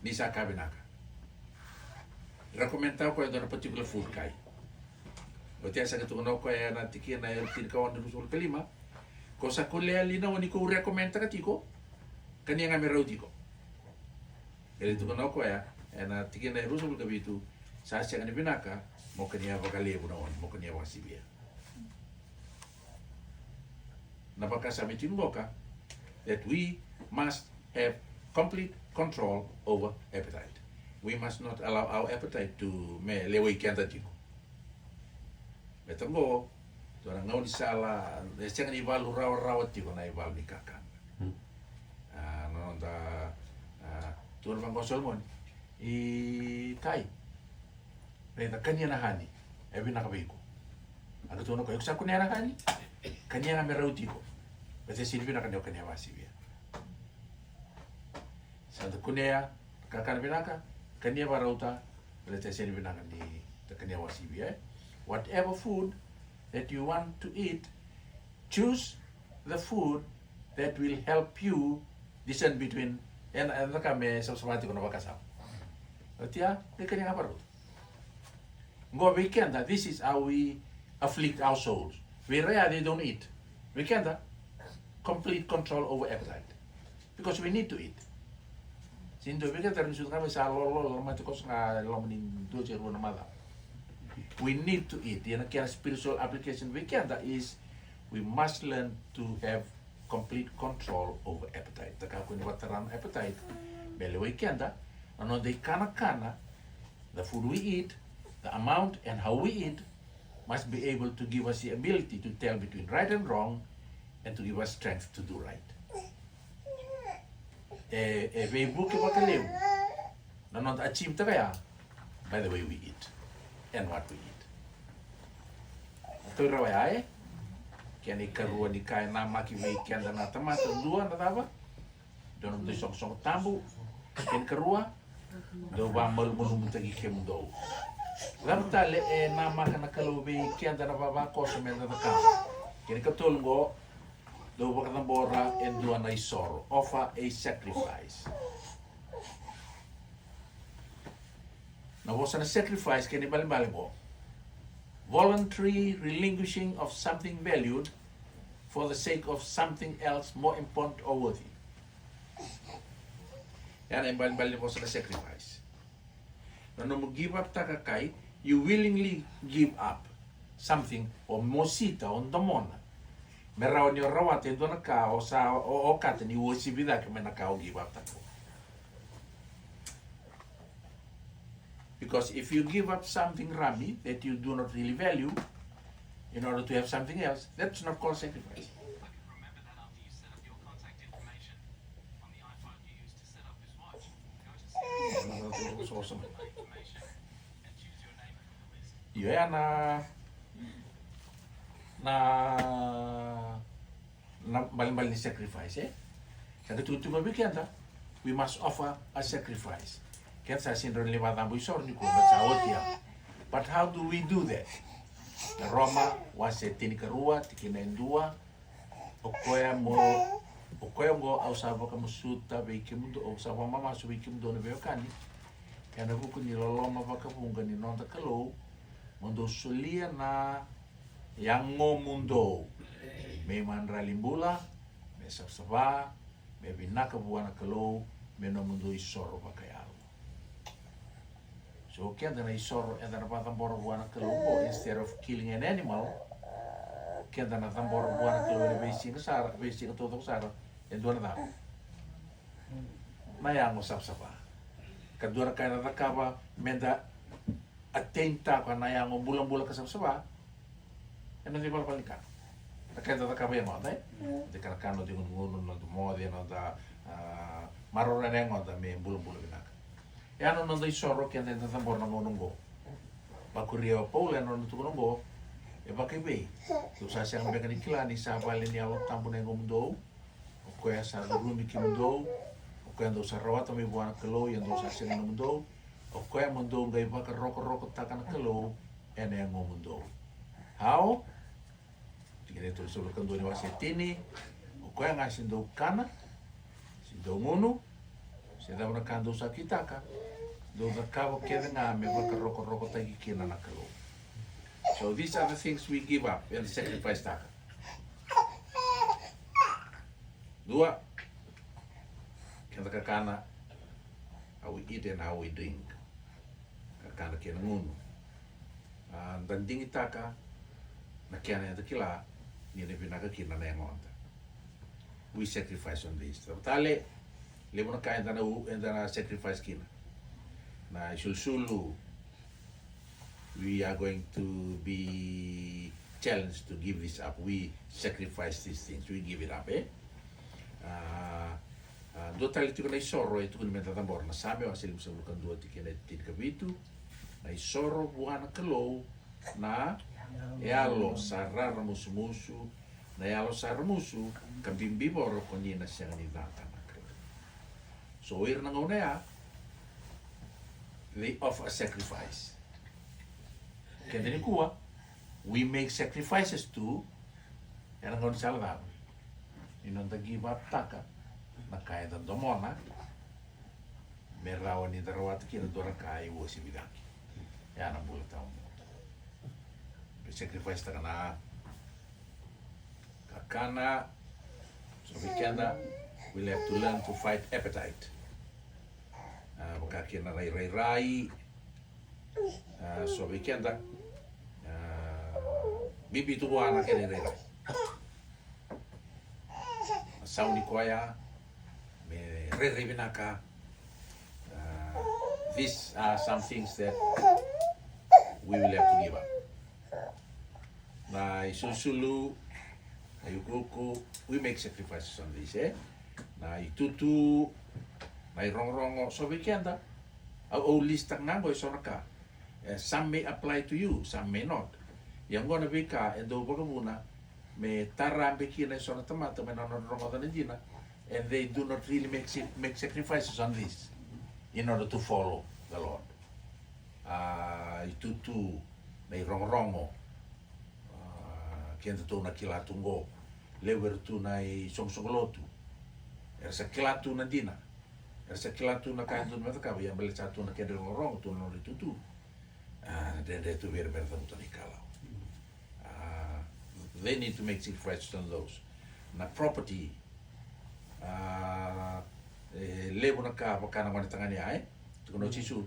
ni sa ka vinaka. Recommend taka o koya e dua na particular food kai. Oti ya sa qai tukuna o koya ena tikina e tinikaono, ruasagavulu ka lima, ko sa kunea li na oni kau recommend taka tiko? Kania ga me rauti iko. E lai tukuna o koya ena tikina e ruasagavulu ka vitu, sa sega ni vinaka mo kania vakalevu na oni, mo kania vakasivia. Na vakasama e tiko qoka, that we must have complete control over appetite. We must not allow our appetite to me lewai keda tiko. Me taqo, dua na gaunisala e sega ni valu rawarawa tiko na ivalu ni kakana. A, na noda, a, tukuna vaqo o Solomoni, i tai, raica, kania na hani, e vinaka vei iko. A qai tukuna o koya, iko sa kunea na hani? Kania ga me rauti iko. Baleta e sega ni vinaka ni o kania vakasivia. Sa da kunea na kakana vinaka, kania vakarauta, baleta e sega ni vinaka ni da kania vakasivia, e. Whatever food that you want to eat, choose the food that will help you discern between, ena, ena ka me savasava tiko na vakasama. Oti ya, qai kania ga vakarauta. Qo vei keda, this is how we afflict our souls. Vei ira ya, they don't eat. Vei keda, complete control over appetite. Because we need to eat. Sega ni dua vei keda rawa ni sucu ga mai sa lolo, lolo, mate koso ga e loma ni dua se rua na macawa. We need to eat. Ia na kena spiritual application vei keda is we must learn to have complete control over appetite. Da kakua ni vakatara na appetite me lewai keda. Na noda ikanakana, the food we eat, the amount and how we eat must be able to give us the ability to tell between right and wrong and to give us strength to do right. E, e veivuke vakalevu na noda achieve taka ya by the way we eat and what we eat. Tou rawa ya, e? Kena ikarua ni ka e namaki vei keda na tamata, dua na cava? Dua na dui soqosoqo tabu. Kena ikarua, dou vakamalumalumutaki kemudou. Cava tale e namaka na Kalou vei keda na vavakoso me da cakava? Kena ikatolu qo, dou vakacabora e dua na isoro. Offer a sacrifice. Na vosa na sacrifice kena ibalebale qo. Voluntary relinquishing of something valued for the sake of something else more important or worthy. Ya na ibalebale ni vosa na sacrifice. Na nomu give up taka kai, you willingly give up something, o mosita, o domona. Me rawa ni o rawata e dua na ka o sa o, okata ni uasivi cake mai na ka o give up taka. Because if you give up something, Rami, that you do not really value in order to have something else, that's not called sacrifice. Io, ya na, na na balebale ni sacrifice, e? Sa ka tukutuku vei keda, we must offer a sacrifice. Keda sa sega ni rawa ni vakacabo isoro nikua, but sa oti ya. But how do we do that? Na Roma wase tinikarua, tikina e dua. O koya mo, o koya oqo au sa vakamasuta vei kemudou, au sa vakamamasu vei kemudou na veiwekani, ena vuku ni loloma vakavuqa ni noda Kalou, mo dou solia na yagomudou me imadrali bula, me savasava, me vinaka vua na Kalou, me nomudou isoro vakayalo. So keda na isoro eda na vakacabora vua na Kalou qo, instead of killing an animal, keda na cabora vua na Kalou ena veisiga sara, veisiga taucoko sara, e dua na cava? Na yago savasava. Ka dua na ka eda cakava meda attain taka na yago bulabula ka savasava. Ena noda ivalavala ni kana. Na ka eda cakava e yagoda, e? Noda ikanakana, noda igunugunu, noda moce, noda, a, maroroya na yagoda me bulabula vinaka. E a na noda isoro keda eda cabora na gauna oqo. Vakuria o Paula ena nona tukuna oqo, e vakaivei? Dou sa sega beka ni kila ni sa vale ni Yalo Tabu na yagomudou? O koya sa curumi kemudou, o koya dou sa rawata mai vua na Kalou, ia dou sa sega ni nomudou, o koya mo dou qai vakarokorokotaka na Kalou ena yagomudou. Ao, tikina e tolusagavulu ka dua ni wase e tini, o koya ga se dou kana, se dou gunu, se cava na ka dou sa kitaka, dou cakava kece ga me vakarokorokotaki kina na Kalou. So these are the things we give up and sacrifice taka. Dua, keda kakana, how we eat and how we drink. Kakana kei na gunu. A, da digitaka na kena eda kila ni na vinaka kina na yagoda. We sacrifice on this. Cava tale, levu na ka eda na u-, eda na sacrifice kina. Na isulusulu, we are going to be challenged to give this up. We sacrifice these things. We give it up, e? A, a, dua tale tiko na isoro e tukuni meda cabora, na Same wase limasagavulu ka dua, tikina e tinikavitu. Na isoro vua na Kalou na yalo sa raramusumusu, na yalo sa ramusu ka bibivoro, ko ni na sega ni cata na Kalou. So o ira na gauna ya, they offer a sacrifice. Keda nikua, we make sacrifices too. Ena gaunisala cava? Ni noda give up taka na ka eda domona me rawa ni da rawata kina dua na ka e uasivi cake. Ya na bula tawamudu. Me sacrifice taka na kakana. So vei keda, we'll have to learn to fight appetite. A, vaka kina na irairai. A, so vei keda, a, bibi tu vua na kena irairai. Na sau ni koya, me rairai vinaka. A, these are some things that we will have to give up. Na isulusulu, na iukuuku, we make sacrifices on this, e? Na itutu, na irogorogo, so vei keda. Au, au list taka ga qo eso na ka. E, some may apply to you, some may not. Ia oqo na veika e dau vakavuna me tarabe kina e so na tamata mai na nodra rogoca na dina, and they do not really make, sa- make sacrifices on this in order to follow the Lord. A, itutu, na irogorogo, a, kedatou na kila tu oqo, levu era tu na isoqosoqo lotu, era sa kila tu na dina, era sa kila tu na ka e dodonu me cakava, ia baleta sa tu na kedra irogorogo, tu na nodra itutu. A, dredre tu vei ira me ra cavuta na ikalawa. A, they need to make sacrifices on those. Na property, a, e levu na ka vaka na gone tagane ya, e? Tukuna o Jisu.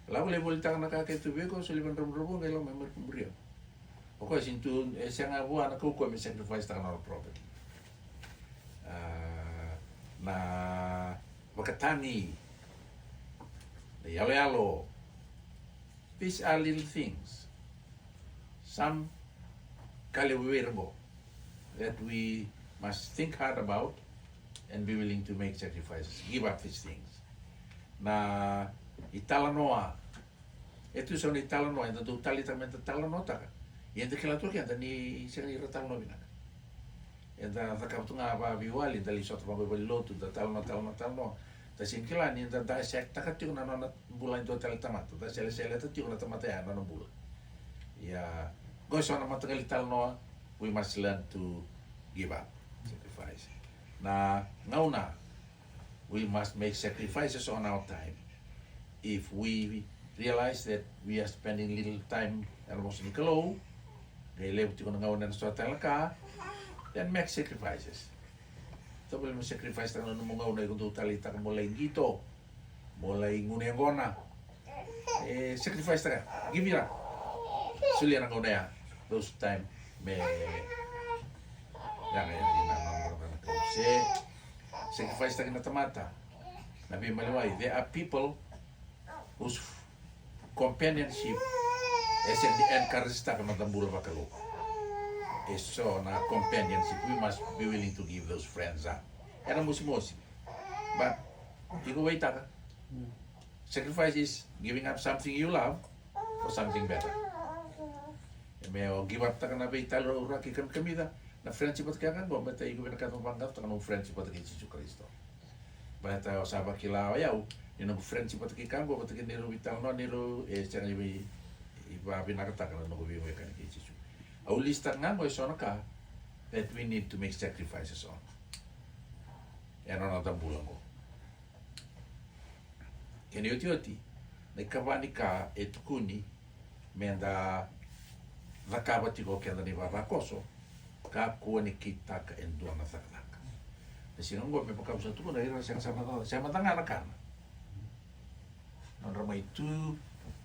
Lako lai volitaka na ka kece tu vei iko, soli va na dravudravua, qai lako mai muri au. O koya sega ni tu, e sega vua na kaukauwa me sacrifice taka na nona property. A, na vakatagi, na iyaloyalo. These are little things. Some ka levu vei ira qo that we must think hard about and be willing to make sacrifices, give up these things. Na italanoa, e tu e so na italanoa eda dau taleitaka meda talanoataka. Ia eda kila tu o keda ni sega ni ra talanoa vinaka. Eda cakava tu ga vakaveiwali, da lai sota vaqo i valenilotu, da talanoa, talanoa, talanoa. Da sega ni kila ni da dissect-taka tiko na nona bula e dua tale tamata, da seleseleta tiko na tamata ya na nona bula. Ia, qo e so na mataqali talanoa, we must learn to give up, sacrifice. Na gauna we must make sacrifices on our time. If we realize that we are spending little time ena vosa ni Kalou, qai levu tiko na gauna ena so tale na ka, then make sacrifices. Tavale me sacrifice taka na nomu gauna iko dau taleitaka mo lai qito, mo lai gunu yaqona. E sacrifice taka, give it up. Solia na gauna ya, those time me yaga, yaga, yaga, yaga, yaga, yaga, se sacrifice taki na tamata. Na veimaliwai, there are people whose companionship e sega ni encourage taka na noda bula vakalou. E so na companionship, we must be willing to give those friends up. Ena mosimosi. But iko waitaka. Sacrifice is giving up something you love for something better. E me o give up taka na veitalauraki kamikamica, na friendship vata kei ka qo, baleta iko vinakata mo vaqaqacotaka nomu friendship vata kei Jisu Karisito. Baleta o sa vakila o yau ni noqu friendship vata kei ka qo, vata kei neirau veitalanoa, neirau, e sega ni vei, e vavinakataka na noqu veiwekani kei Jisu. Au list-taka ga qo e so na ka that we need to make sacrifices on. Ena noda bula qo. Kena iotioti, na ikava ni ka e tukuni meda cakava tiko o keda na ivavakoso, kakua ni kitaka e dua na cakacaka. Na siga oqo me vaka au sa tukuna, ira sega sara na cakacaka, sega mada ga na kana. Nodra mai tu,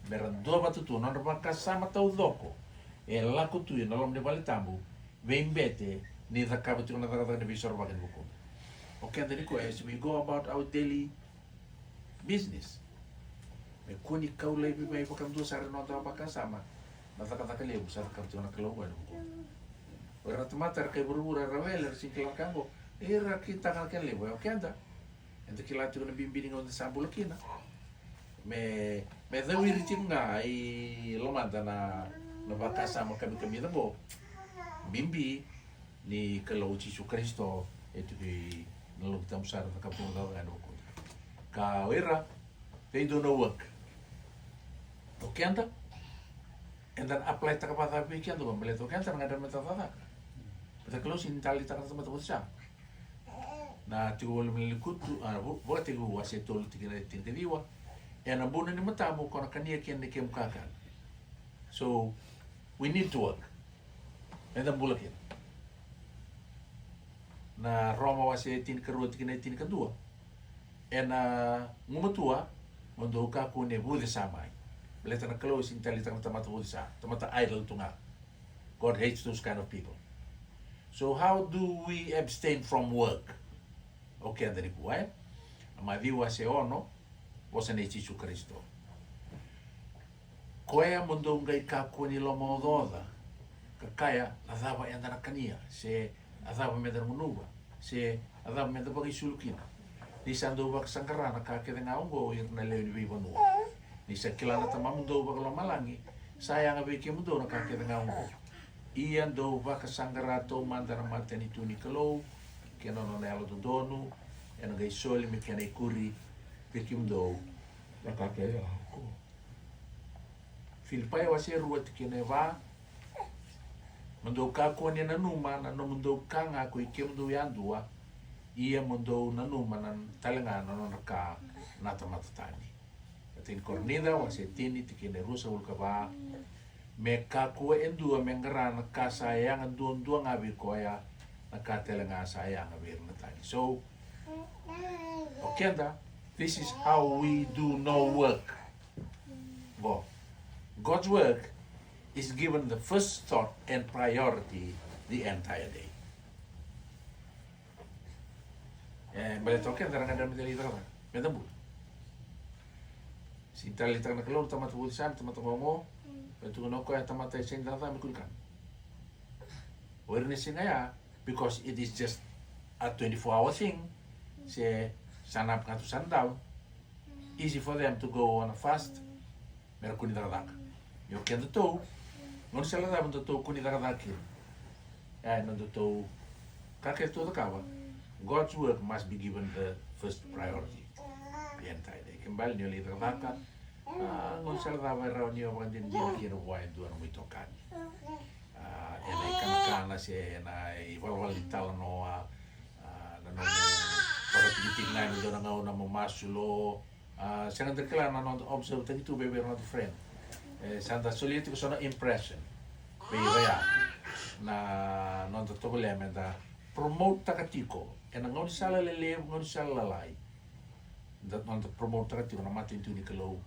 mera duavata tu, nodra vakasama taucoko e lako tu ena loma ni vale tabu, veibete ni cakava tiko na cakacaka ni veisorovaki ena vukuda. O keda nikua, as we go about our daily business, me kua ni kau laivi mai vakadua sara ena noda vakasama na cakacaka levu sa cakava tiko na Kalou qo ena vukuda. O ira na tamata era kai vuravura, era wele, era sega ni kila na ka qo, era kitaka na kena levu. O keda, eda kila tiko na bibi ni gauna eda sa bula kina. Me, me cawiri tiko ga i lomada na, na vakasama kamikamica qo. Bibi ni Kalou Jisu Karisito e tiko ena lotu tabu sara, na ka bau cakacaka ena vukuda. Ka o ira, they do no work. O keda, eda na apply-taka vakacava vei keda qo, baleta o keda na gadreva meda cakacaka. Baleta Kalou sega ni taleitaka na tamata vosa. Na Tiko Voli mai na Lekutu, a, Vo-, Vakatekivu wase tolu tikina e tinikaciwa. Ena buna ni matamu ko na kania kina na kemu kakana. So, we need to work. Eda bula kina. Na Roma wase tinikarua tikina e tinikadua. Ena gumatua, mo dou kakua ni vucesa mai. Baleta na Kalou e sega ni taleitaka na tamata vucesa, tamata idle tu ga. God hates those kind of people. So how do we abstain from work? O keda nikua, e? Na Maciu wase ono, vosa nei Jisu Karisito. Koya mo dou qai kakua ni lomaocaoca, ka kaya, na cava eda na kania, se a cava meda na gunuva, se a cava meda vakaisulu kina. Ni sa dou vakasaqara na ka kece ga oqo o ira na lewe ni veivanua. Ni sa kila na Tamamudou vakalomalagi Sa yaga vei kemudou na ka kece ga oqo. Ia dou vakasaqara taumada na matanitu ni Kalou kei na nona yalododonu, ena qai soli me kena ikuri vei kemudou na ka kece ga oqo. Filipai wase rua tikina e va. Mo dou kakua ni nanuma na nomudou ka ga ko i kemudou yadua, ia mo dou nanuma na tale ga na nodra ka na tamata tani. Na tini Korinica wase tini tikina e ruasagavulu ka va. Me kakua e dua me qara na ka sa yaga duadua ga vei koya, na ka tale ga sa yaga vei ira na tani. So o keda, this is how we do no work. Go. God's work is given the first thought and priority the entire day. E baleta o keda ra gadreva me da lai cakacaka, me da bula. Sega ni taleitaka na Kalou na tamata vuci sara, na tamata qoqo. E tukuna o koya, tamata e sega ni cakacaka me kua ni kana. O ira na siga ya, because it is just a twenty-four hour thing. Se sun up ga to sun down, easy for them to go on a fast. Me ra kua ni cakacaka. Ia o kedatou, gaunisala cava datou kua ni cakacaka kina? E, na datou ka kece tou cakava, God's work must be given the first priority. The entire day. Kena ibalebale ni o lai cakacaka, a, gaunisala cava e rawa ni o vakadinadina kina vua e dua na nomu itokani? A, ena ikanakana se ena ivalavala ni talanoa, a, na nomu vakatikitiki ga ena dua na gauna mo masu lo, a, sega ni da kila na noda observe taki tu vei ira na noda friend. E, sa da solia tiko so na impression vei ira ya na noda tovolea me da promote taka tiko ena gaunisala lelevu, gaunisala lalai. Da, noda promote taka tiko na matanitu ni Kalou,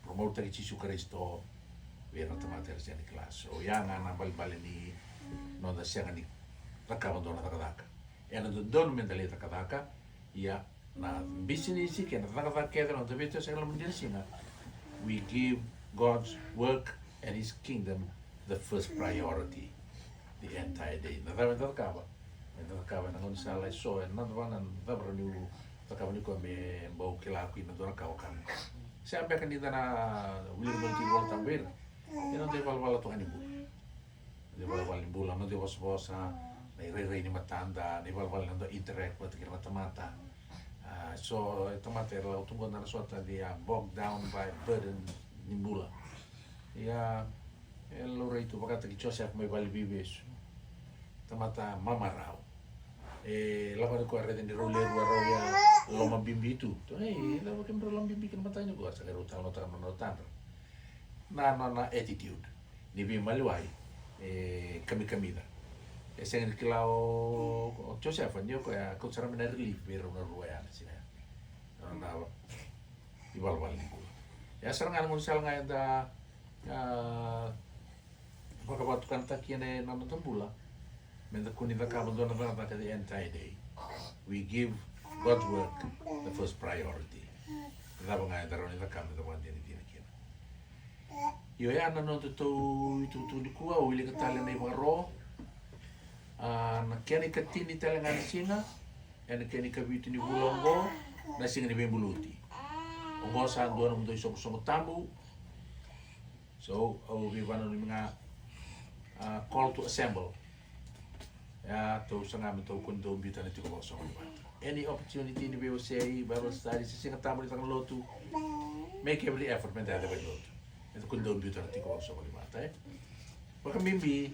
promote taki Jisu Karisito vei ira na tamata era sega ni kila. So ya ga na ibalebale ni noda sega ni cakava dua na cakacaka. Ena dodonu me da lai cakacaka. Ia na bisinisi kei na cakacaka kece na noda veitosega ena loma ni dua na siga, we give God's work and his kingdom the first priority the entire day. Na cava eda cakava? Eda cakava ena gaunisala eso, ena noda vaka na cava rawa niu cakava nikua me bau kila kina e dua na ka o kana. Se beka ni da na wilika mai tiko i Volatabu vei ira, ena noda ivalavala toka ni bula. Na ivalavala ni bula, na noda ivosavosa, na irairai ni matada, na ivalavala ni noda interact vata kei ira na tamata. A, so e tamata era lako tu qo na sota, they are bogged down by burden ni bula. Ia e laurai tu vakataki Joseph mai vale ni veivesu. Tamata mamarau. E lako yani koya, raica ni rau lewe rua rau ia lomabibi tu. Ei, cava kemudrau lomabibi kina mataka nikua? Sa qai rau talanoataka na nona tadra, na nona attitude ni veimaliwai, e kamikamica. E sega ni kila o, o Josefa ni o koya kauta sara mai na relief vei rau na rua ya na siga ya. Na nona ivalavala ni bula. E a sara ga na gaunisala ga eda, a, vakavatukanataki ena, ena noda bula. Me da kua ni cakava dua na cakacaka the entire day. We give God's work the first priority. Cava ga eda rawa ni cakava me da vakadinadina kina. Io, ya na nodatou itukutuku nikua, au wilika tale na ivakaro. A, na kena ikatini tale ga ni siga, ena kena ikavitu ni vula oqo, na siga ni veibuluti. Oqo sa dua na nomudou isoqosoqo tabu. So au veivakananumi ga, a, call to assemble. Ia tou saga me tou kua ni dau biuta na tiko vakasoqoni vata. Any opportunity ni veiwasei, Bible study, se Siga Tabu ni Caka ni Lotu, make every effort me da yaco i lotu. Me da kua ni dau biuta na tiko vakasoqoni vata, e. Vakabibi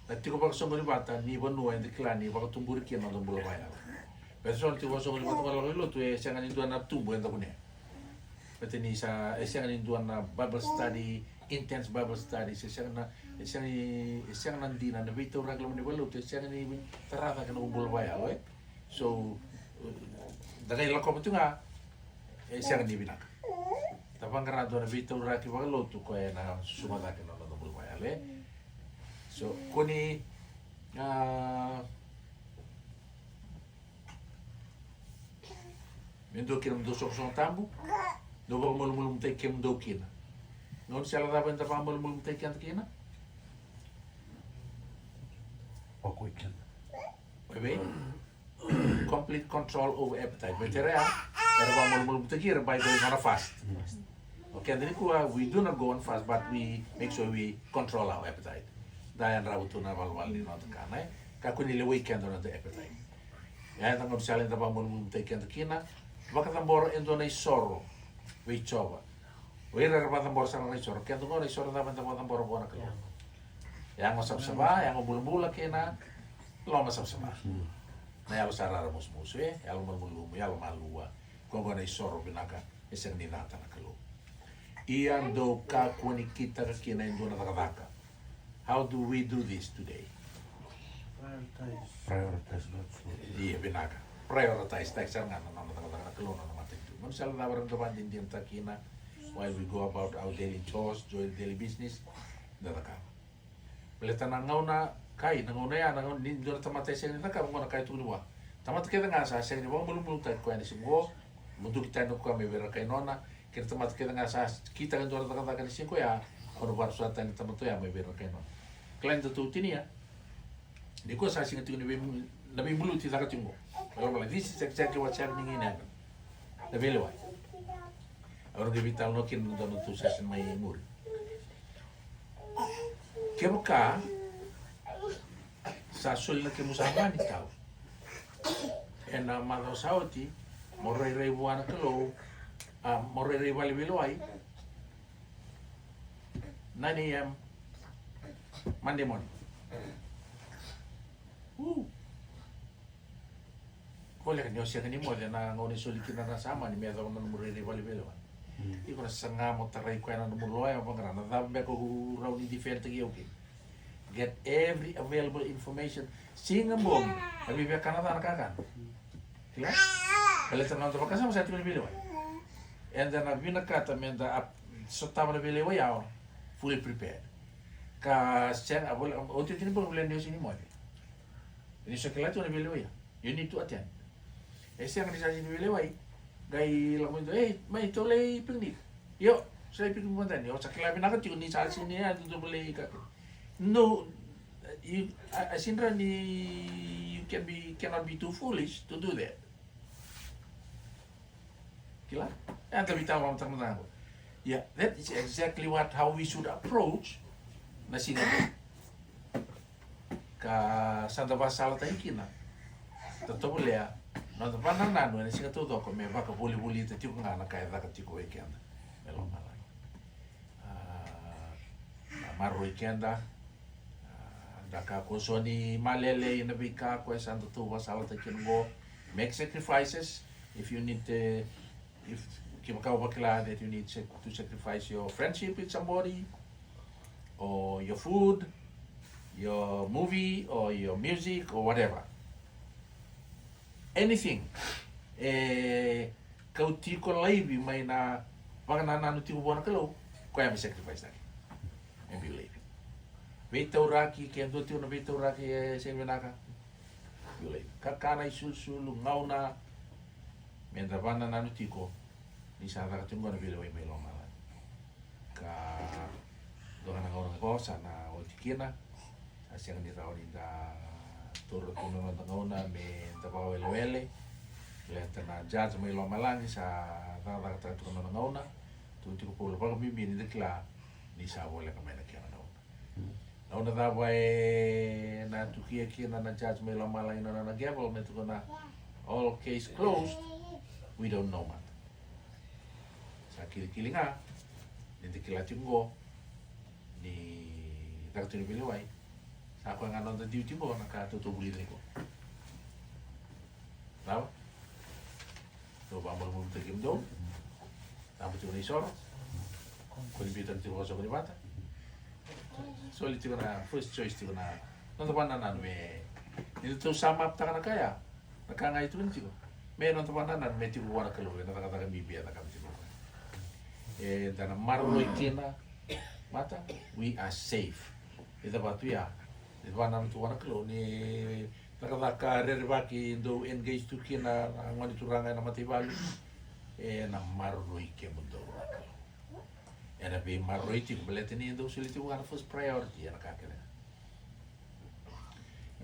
na tiko vakasoqoni vata ni vanua eda kila ni vakatuburi kina na noda bula vakayalo. Baleta so na tiko vakasoqoni vata, o lako i lotu, e sega ni dua na tubu eda kunea. Baleta ni sa, e sega ni dua na Bible study, intense Bible study, se sega na, e sega ni, e sega na dina na veitauraki loma ni valenilotu, e sega ni tara cake na nomu bula vakayalo, e. So da qai lakova tu ga, e sega ni vinaka. Da vaqara dua na veitauraki vakalotu koya ena susuga cake na noda bula vakayalo, e. So kua ni, a, me dua kina nomudou isoqosoqo tabu, dou vakamalumalumutaki kemudou kina. Gaunisala cava eda vakamalumalumutaki keda kina? Vakoi keda. Oi vei? Complete control over appetite. Baleta era ya, era vakamalumalumutaki ira by going on a fast. O keda nikua, we do not go on fast, but we make sure we control our appetite. Da yadrava tu na valavala ni noda kana, e? Kakua ni lewai keda na noda appetite. Ia, eda gaunisala eda vakamalumalumutaki keda kina. Vakacabora e dua na isoro vei Jiova. O ira era vakacabora sara na isoro, keda qo na isoro cava eda vakacabora vua na Kalou? Yago savasava, yago bulabula kei na loma savasava. Na yalo sa raramusumusu, e, yalo malumalumu, yalo malua. Ko qo na isoro vinaka, e sega ni cata na Kalou. Ia dou kakua ni kitaka kina e dua na cakacaka. How do we do this today? Prioritize. Prioritize God's will. Ia, vinaka. Prioritize taki sara ga na nona cakacaka na Kalou na nona matanitu. Gaunisala cava eda vakadinadinataka kina while we go about our daily chores, daily business, da cakava. Baleta na gauna kai, na gauna ya, na gauna ni dua na tamata e sega ni cakava, gauna kai tukuni vua. Tamata kece ga sa sega ni vakamalumalumutaki koya ena siga qo, muduki tani o koya mai vei ira na kai nona, kei na tamata kece ga sa kitaka e dua na cakacaka ena siga koya, au na vakarusa tani na tamata oya mai vei ira na kai nona. Kila ni datou tinia, nikua sa siga tiko ni vei, na veibuluti caka tiko qo. Balavu, this is exactly what's happening in heaven. Na veilewai. Au na qai veitalanoa kina ena dua na nodatou session mai muri. Kevaka sa soli na kemu savani tau ena macawa sa oti, mo rairai vua na Kalou, a, mo rairai vale veilewai, nine a.m. Monday morning. Uu. Voleka ni o sega ni moce na gauna e soli kina na savani me yacova na nomu rairai vale veilewai. Iko na saga mo tarai koya na nomu loya, vaqara na cava beka o rawa ni defend-taki au kina. Get every available information. Siga bogi, a via via kana ca na kakana. Kila? Baleta na noda vakasama sa tiko na veilewai. Eda na vinakata meda ap-, sotava na veilewai yawa fully prepared. Ka sega, a vole, oti oti ni bogi, vole ni o sega ni moce. Ni sa kila tu na veilewai ya, you need to attend. E sega ni sa sega ni veilewai, qai lako mai tu, ei, mai tou lai picnic. Io, sa lai picnic mada ni, o sa kila vinaka tiko ni sa sega ni ya, tou lai kake. No, you, I, I seen ni you can be, cannot be too foolish to do that. Kila? Eda veitalanoataka mada qo. Yeah, that is exactly what, how we should approach na siga qo. Ka sa da vakasalataki kina, da tovolea na noda vakanananu ena siga taucoko me vakavolivolita tiko ga na ka e caka tiko vei keda mai lomalagi. A, a maroroi keda, a, da kakua so ni malele ina veika ko e sa datou vakasalataki kina qo. Make sacrifices if you need, eh, if kevaka o vakila that you need sac-, to sacrifice your friendship with somebody, or your food, your movie, or your music, or whatever. Anything. E kauti iko laivi mai na vakanananu tiko vua na Kalou, koya me sacrifice taki. Me biu laivi. Veitauraki, ke dua tiko na veitauraki e sega ni vinaka, biu laivi. Kakana, isulusulu, gauna, meda vakanananu tiko ni sa caka tiko qo na veilewai mai lomalagi. Ka dua ga na gauna qo sa na oti kina, sa sega ni rawa ni da taura tu na noda gauna me da vakawelewele. Baleta na judge mai lomalagi sa cakacakataka tu na noda gauna. Tu tiko Paula, vakabibi ni da kila ni sa voleka mai na kena gauna. Gauna cava ena tukia kina na judge mai lomalagi na nona gavel me tukuna all case closed, we don't know, mata. Sa kilikili ga ni da kila tiko qo ni caka tu na veilewai. Sa koya ga na noda duty qo, na ka tou vulica tiko. Cava? Dou vakamalumalumutaki kemudou. Cava tiko na isoro? Ko ni biuta tiko vakasoko ni vata. Soli tiko na first choice tiko na noda vakanananu me, ni tou sum up taka na ka ya. Na ka ga e tukuni tiko me noda vakanananu me tiko vua na Kalou ena cakacaka bibi e cakava tiko. Eda na maroroi kina, mata, we are safe. Ni cava tu ya, ni vakanananu tu vua na Kalou, ni cakacaka rerevaki dou engage tu kina na gone turaga ena mataivalu, ena maroroi kemudou na Kalou. Ena veimaroroi tiko baleta ni dou soli tiko ga na first priority ena ka kece ga.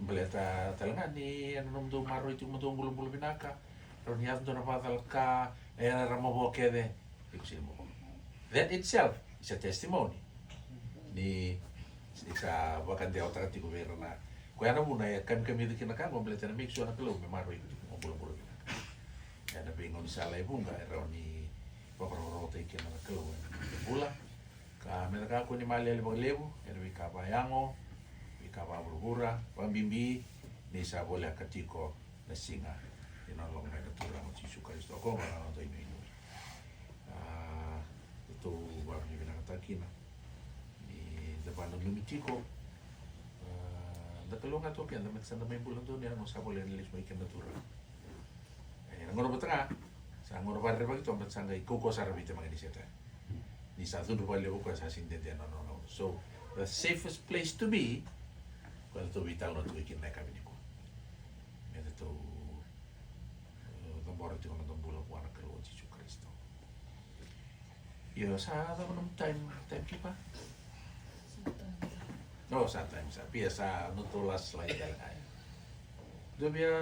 Baleta tale ga ni ena nomudou maroroi tiko mo dou bulabula vinaka, rawa ni yaco dua na vakacalaka, era mavoa kece, iko sega ni mavoa. That itself is a testimony. Ni sa vakadewataka tiko vei ira na, koya na vuna e kamikamica kina na ka oqo, baleta na make sure na Kalou me maroroi iko tiko mo bulabula vinaka. Ena veigaunisala e vuqa e rawa ni vakarokorokotaki kina na Kalou ena noda bula. Ka me da kakua ni malele vakalevu ena veika vakayago, veika vakavuravura, vakabibi ni sa voleka tiko na siga ni nona lako mai na Turaga o Jisu Karisito. Oqo ga na noda inuinui. A, tou vakavinavinakataka kina ni da vakananumi tiko. A, da kalougata o keda me da sa da mai bula donu yani, sa voleka ni lesu mai kina na Turaga. E, na gauna vata ga sa gauna vakarerevaki tu, baleta sa qai kaukauwa sara vei tamaqu ni Setani. Ni sa cudru vakalevu o koya, sa sega ni dede na nona gauna. So the safest place to be, koya datou veitalanoa tiko kina na yakavi nikua. Me datou, e, cabora tiko na noda bula vua na Kalou o Jisu Karisito. Io, sa cava nomu time, timekeeper? O, sa time sa. Pia sa notou last slide tale ga ya. Dou via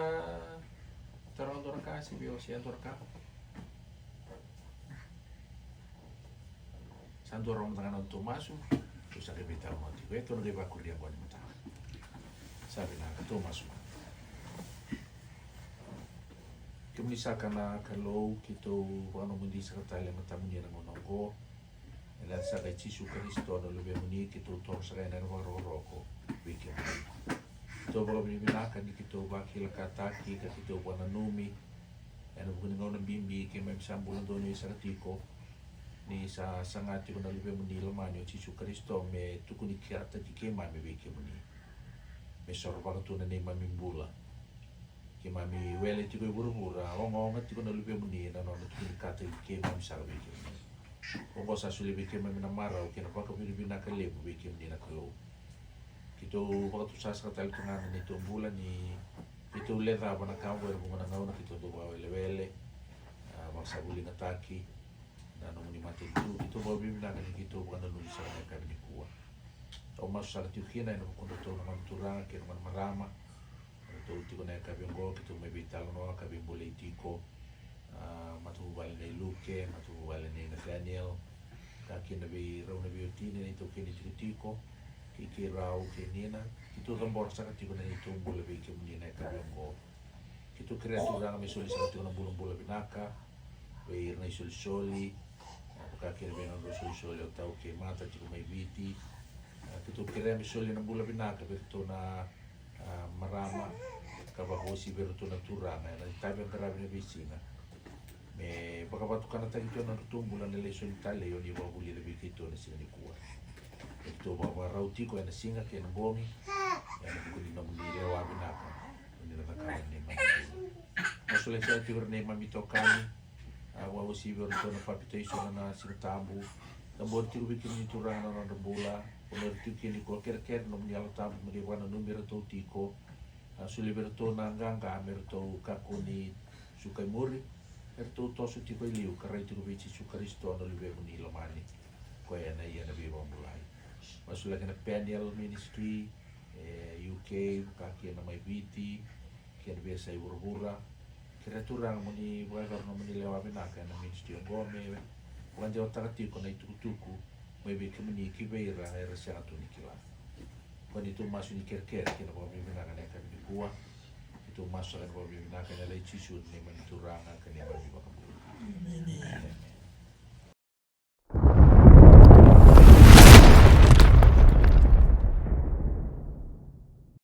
taroga dua na ka, se via wasea dua na ka? Sa dua rawa mada ga na nodatou masu. Tou sa qai veitalanoa tiko, e tou na qai vakuria qo ni mataka. Sa vinaka, tou masu mada. Kemuni saka na Kalou, keitou vakanomodi saka tale e matamuni ena gauna oqo. Ena yaca saka i Jisu Karisito na Luvemuni, keitou toro saka yani ena vakarokoroko vei kemuni. Keitou vakavinavinaka ni keitou vakilakataki ka keitou vakananumi ena vuku ni gauna bibi keimami sa bula donuya saka tiko, ni sa saga tiko na Luvemuni lomani o Jisu Karisito me tukuni kerataki keimami vei kemuni, me sorovaka tu na neimami bula. Keimami wele tiko e vuravura, ogaoga tiko na Luvemuni ena nona tukuni kerataki keimami saka vei kemuni. Oqo sa solia vei keimami na marau kei na vakavinavinaka levu vei kemuni na Kalou. Keitou vakatusa saka tale tu ga na neitou bula, ni keitou lecava na ka oqo ena vuqa na gauna, keitou dau vakawelewele, a, vakasavuligataki na nomuni matanitu. Keitou vakavinavinaka ni keitou vakananumi saka na yakavi nikua. Au masu saka tiko kina ena vukudratou na gone turaga kei na gone marama, ratou tiko na yakavi oqo, keitou mai veitalanoa ka veibulai tiko. A, matavuvale nei Luke, matavuvale nei Nathaniel, ka kina vei rau na veiwatini, na neitou kena itikotiko, kei keirau kei Nina. Keitou cabora saka tiko na neitou bula vei kemuni na yakavi oqo. Keitou kerea Turaga me soli saka tiko na bulabula vinaka vei ira na isolisoli, a, vaka kina vei na nodrau isolisoli o Tau kei Mata tiko mai Viti. A, keitou kerea me soli na bula vinaka vei iratou na, a, marama, ka vakauasivi iratou na Turaga ena itavi e qaravi ena veisiga. Me vakavatukanataki tu ena nodratou bula na lesoni talei o ni vakavulica vei keitou ena siga nikua. Keitou vakavakarau tiko ena siga kei na bogi ena vuku ni nomuni lewa vinaka o ni na cakava ena neimami bula. Masulaki saka tiko ira neimami itokani, a, vakauasivi iratou na papitaiso ena Siga Tabu. Cabori tiko vei kemuni Turaga na nodra bula. Ko ira tiko kina ni ko kerekere na nomuni Yalo Tabu me qai vakananumi iratou tiko. A, solia vei iratou na qaqa me ratou kakua ni suka i muri, me ratou toso tiko i liu ka rai tiko vei Jisu Karisito na Luvemuni lomani, koya ena ia na veivakabulai. Masulaki na Peniel Ministry e U K, vaka kina mai Viti kei na veiyasai vuravura. Kerea Turaga mo ni vakayacora na nomuni lewa vinaka ena ministry oqo me vakadewataka tiko na itukutuku mai vei kemuni ki vei ira era sega tu ni kila. Ko ni tou masu ni kerekere kei na vakavinavinaka ena yakavi nikua. Ni tou masu saka ena vakavinavinaka ena yaca i Jisu na neimami Turaga ka neimami iVakabula.